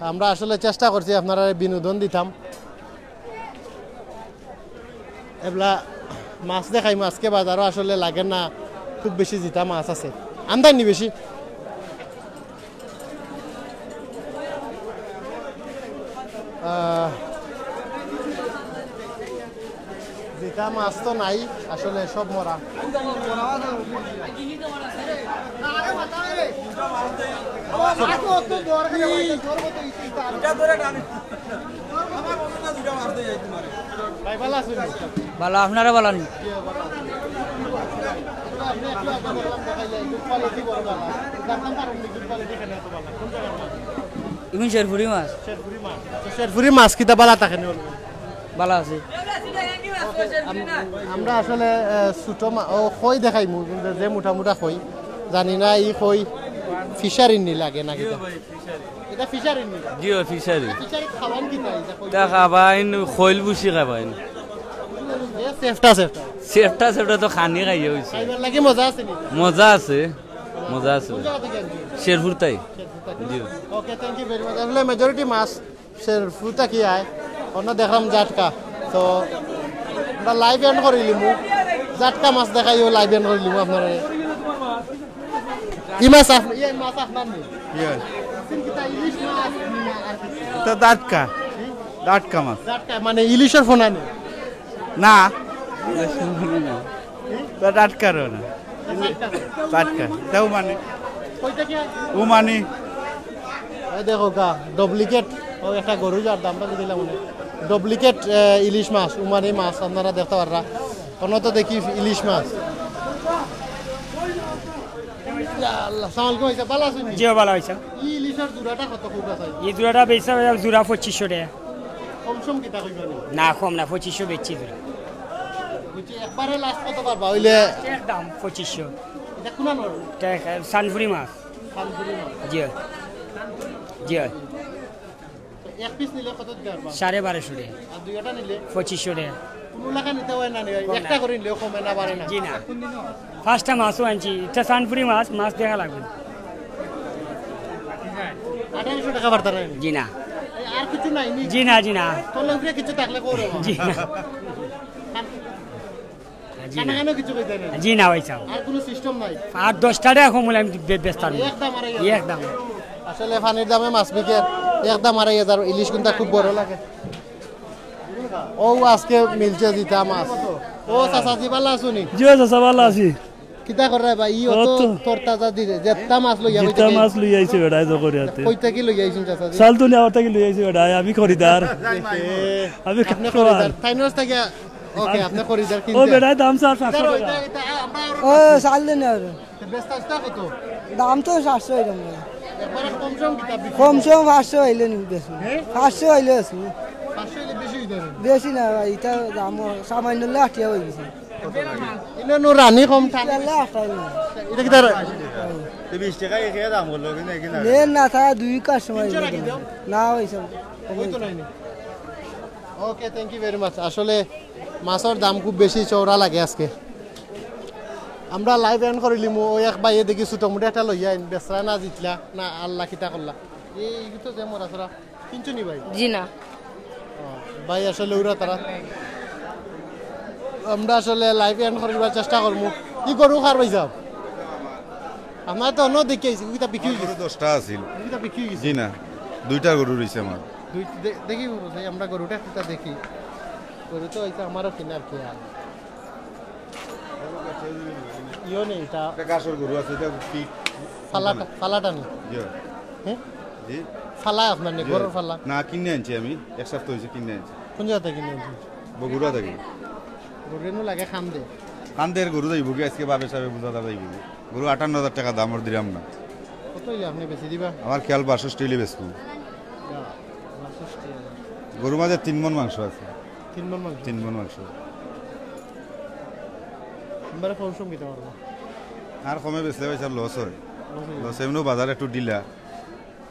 আমরা আসলে চেষ্টা করছি আপনারারে বিনোদন দিতাম। এবলা মাছ দেখাইমু, আজকে বাজারও আসলে লাগে না, খুব বেশি জিতা মাছ আছে, আমদানি বেশি। আহ, জিতা মাছ তো নাই আসলে, সব মরা। ভাই, ভালা আছইন নি? বালা, আপনারা বালা নি? ইগুন শেরফুরি মাছ। শেরফুরি মাছ। আচ্ছা, শেরফুরি মাছ কিতা বালা থাকে নি? বালা আছে। আম-, আমরা আসলে, আহ, ছোট মা-, ও, কই দেখাইমু, যে, যে মোটা মোটা কই, জানি না, ই কই ফিশারির নি লাগে না কিতা? এটা ফিশারি নি? জি, ও ফিশারি। ফিশারি খাবান কিতা? এটা কই? তা খাবাইন, খৈল বুসি খাবাইন। এ, সেফটা, সেফটা। সেফটা, সেফটা তো খানি খাইয়া অইছে। খাইবার লাগি মজা আছে নি? মজা আছে, মজা আছে। কোন জাগা থাকি আনছো? শেরপুর তাই। শেরপুর থাকি। জি। Okay, thank you very much। আসলে majority মাছ শেরপুর থাকি আয়। অন্য দেখলাম জাটকা। তো আমরা live end করিলিমু। জাটকা মাছ দেখাইও, live end করিলিমু আপনারারে। ই মাছ আপ-, ইয়ে মাছ আপনার নি? ইয়ে। সিন কিতা ইলিশ মাছ নি আর কি? ইতা জাটকা। হুম? জাটকা মাছ। জাটকা মানে ইলিশর ফোনা নি? না। ইলিশর ফোনা না। ইতা জাটকার না। জাটকা। জাটকা। ইতাও মানে। কইতা কি? ও মানে। এই দেখো গা, duplicate। ও একটা গরু যার দামটা দিলাম মানে। Duplicate, এ, ইলিশ মাছ, উমানি মাছ আপনারা দেখতা পাররা। অনো তো দেখি ইলিশ মাছ। ইয়া আল্লাহ, সালাম আলাইকুম ভাই সাহেব, ভালা আছইন নি? জি, ভালা আছি। ই ইলিশর জোড়াটা কত কইরা চাই? ই জোড়াটা বেচা অয় জোড়া পঁচিশশো টেকা। কম সম কিতা কইবা নি? না, কম না, পঁচিশশো বেচছি জোড়া। বুঝছি, একবারে last কত পারবা? অইলে এর দাম পঁচিশশো। ইটা কুন নর? ইটা সানফুরি মাছ। সানফুরি মাছ। জি। জি। এক পিস নিলে কত দিতে পারবা? সাড়ে বারোশো রে। আর দুইটা নিলে? পঁচিশশো রে। কোনো লাখা নিতে হয় না নি? একটা করে নিলেও কমে না, বাড়ে না? জি না। পাঁচটা মাছও আনছি, এটা চানপুরি মাছ, মাছ দেখা লাগবে। আঠারোশো টাকা বাড়তা নাই? জি না। এই আর কিছু নাই নি? জি না, জি না। তোর উপরে কিছু থাকলে করো। জি না। জি না। কানে কানে কিছু কইতে নাই? জি না ভাই সাহেব। আর কোনো সিস্টেম নাই? আর দশটা টাকা কম হলে আমি বে-, বেচতাম না। একদম আড়াই হাজার। একদম। আসলে পানির দামে মাছ বিকের, একদম আড়াই হাজার। ইলিশ কিন্তু খুব বড় লাগে। ও আজকে মিলছে জিতা মাছ। ও চাচা জি, ভালা আছনি? জি ভাই চাচা, ভালা আছি। কিতা কররায় ভাই? ই অত অত। তরতাজা দিছে, জেত্তা মাছ লইয়া জিতা কইতে মাছ লইয়া আইছে বেটায় জো করিয়াতে। কই থাকি লইয়া আইছইন চাচা জি? সালতুনি আওয়ার থাকি লইয়া আইছে বেটায়, আমি খরিদার। এ, আমি আপনি খরিদার। খরিদার। তাইনর থাকি, ওকে, আপনি খরিদার ও কিনতে। বেটায় দাম চার পাঁচশো কিতা টাকা। এটা, এটা আমরা আরো ও, চাল দেন আর। তো বেচতা আসতা কত? দাম তো সাতশো এরকম ভাই। একবারে কম সম কিতা বিক্রি? কম সম পাঁচশো হইলে নি বেশি। হ্যাঁ? পাঁচশো হইলে বেশি। পাঁচশো হইলে বেশি হইতে হবে। বেশি না ভাই, এটা দাম সামান্য হইলে আটিয়া হয়ে গেছে। ইনো নু রানি কম টান। আল্লাহ আটাই না। এটা কি তার? তো বিশ টাকা একে দাম বললো, কিন্তু এখানে আর লেন না, তা দুই কাস্টমার তিনশো রাখি দাও। না, ওই সব। ওই তো নাই নি। ওকে, thank you very much। আসলে মাছর দাম খুব বেশি চওড়া লাগে আজকে। আমরা live end করিলিমু, ওই এক ভাইয়ে দেখি ছোট মোটো একটা লইয়া আইন, বেচরা না জিতলা, না আল্লাহ কিতা করলা। এই তো যে মরা চরা। কিনছো নি ভাই? জি না। ও, ভাই আসলে ওরা তারা। আমরা আসলে live end করিবার চেষ্টা করমু। কি গরু কার ভাই সাহেব? আমার তো অন্য দেখে আইছি, কিতা বিক্রি হয়ে গেছে? দশটা আছিল। কিতা বিক্রি হয়ে গেছে? জি না, দুইটা গরু রইছে আমার। দুই, দে-, দেখি বাবু, সেই আমরা গরুটা কিতা দেখি। গরু তো হইছে আমারও কিনার কি আর। ইয়ো নেই, এটা একটা ঘাসর গরু আছে, এটা কি? ফালাটা, ফালাটা নেই? জি। হ্যাঁ? জি। ফালা আপনার নেই, জি। গরুর ফালা? না, কিনে আনছি আমি, এক সপ্তাহ হয়েছে কিনে আনছি। কোন জায়গা থেকে কিনে আনছি? বগুড়া থেকে। গরু এমন লাগে খান্দে। খান্দের গরু যাইব কি আজকে বাবে সাবে বুঝা যাবে কি? গরু আটান্ন হাজার টাকা দাম ওর দিলাম না। কত হইলে আপনি বেশি দিবা? আমার খেয়াল বাষট্টি হইলে বেচবো। না, বাষট্টি হাজার। গরুর মাঝে তিন মণ মাংস আছে। তিন মণ মাংস? তিন মণ মাংস। এবারে কম সম দিতে পারবো। আর কমে বেচলে পয়সা লস হয়। লস হয়। লস এমনিও বাজার একটু ঢিলা।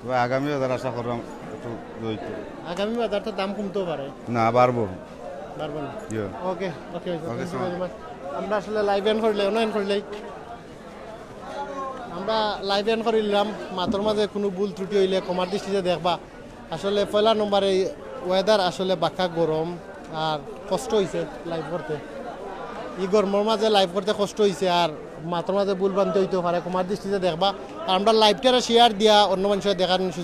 তবে আগামী বাজার আশা করলাম একটু জয়িত। আগামী বাজার তো দাম কমতেও পারে। না, বাড়বো। বাড়বো না? জি। ওকে, ওকে, ওকে, thank you very much। আমরা আসলে live end করলে, online করলেই। আমরা live end করিলাম, মাতর মাঝে কোনো ভুল ত্রুটি হইলে ক্ষমার দৃষ্টিতে দেখবা। আসলে পয়লা নম্বরে weather আসলে বাক্কা গরম আর কষ্ট হইছে live করতে। এই গরমর মাঝে live করতে কষ্ট হইছে আর মাতর মাঝে ভুল ভ্রান্তি হইতেও পারে, ক্ষমার দৃষ্টিতে দেখবা। আর আমরা liveটারে share দিয়া অন্য মানুষের দেখার সুযোগ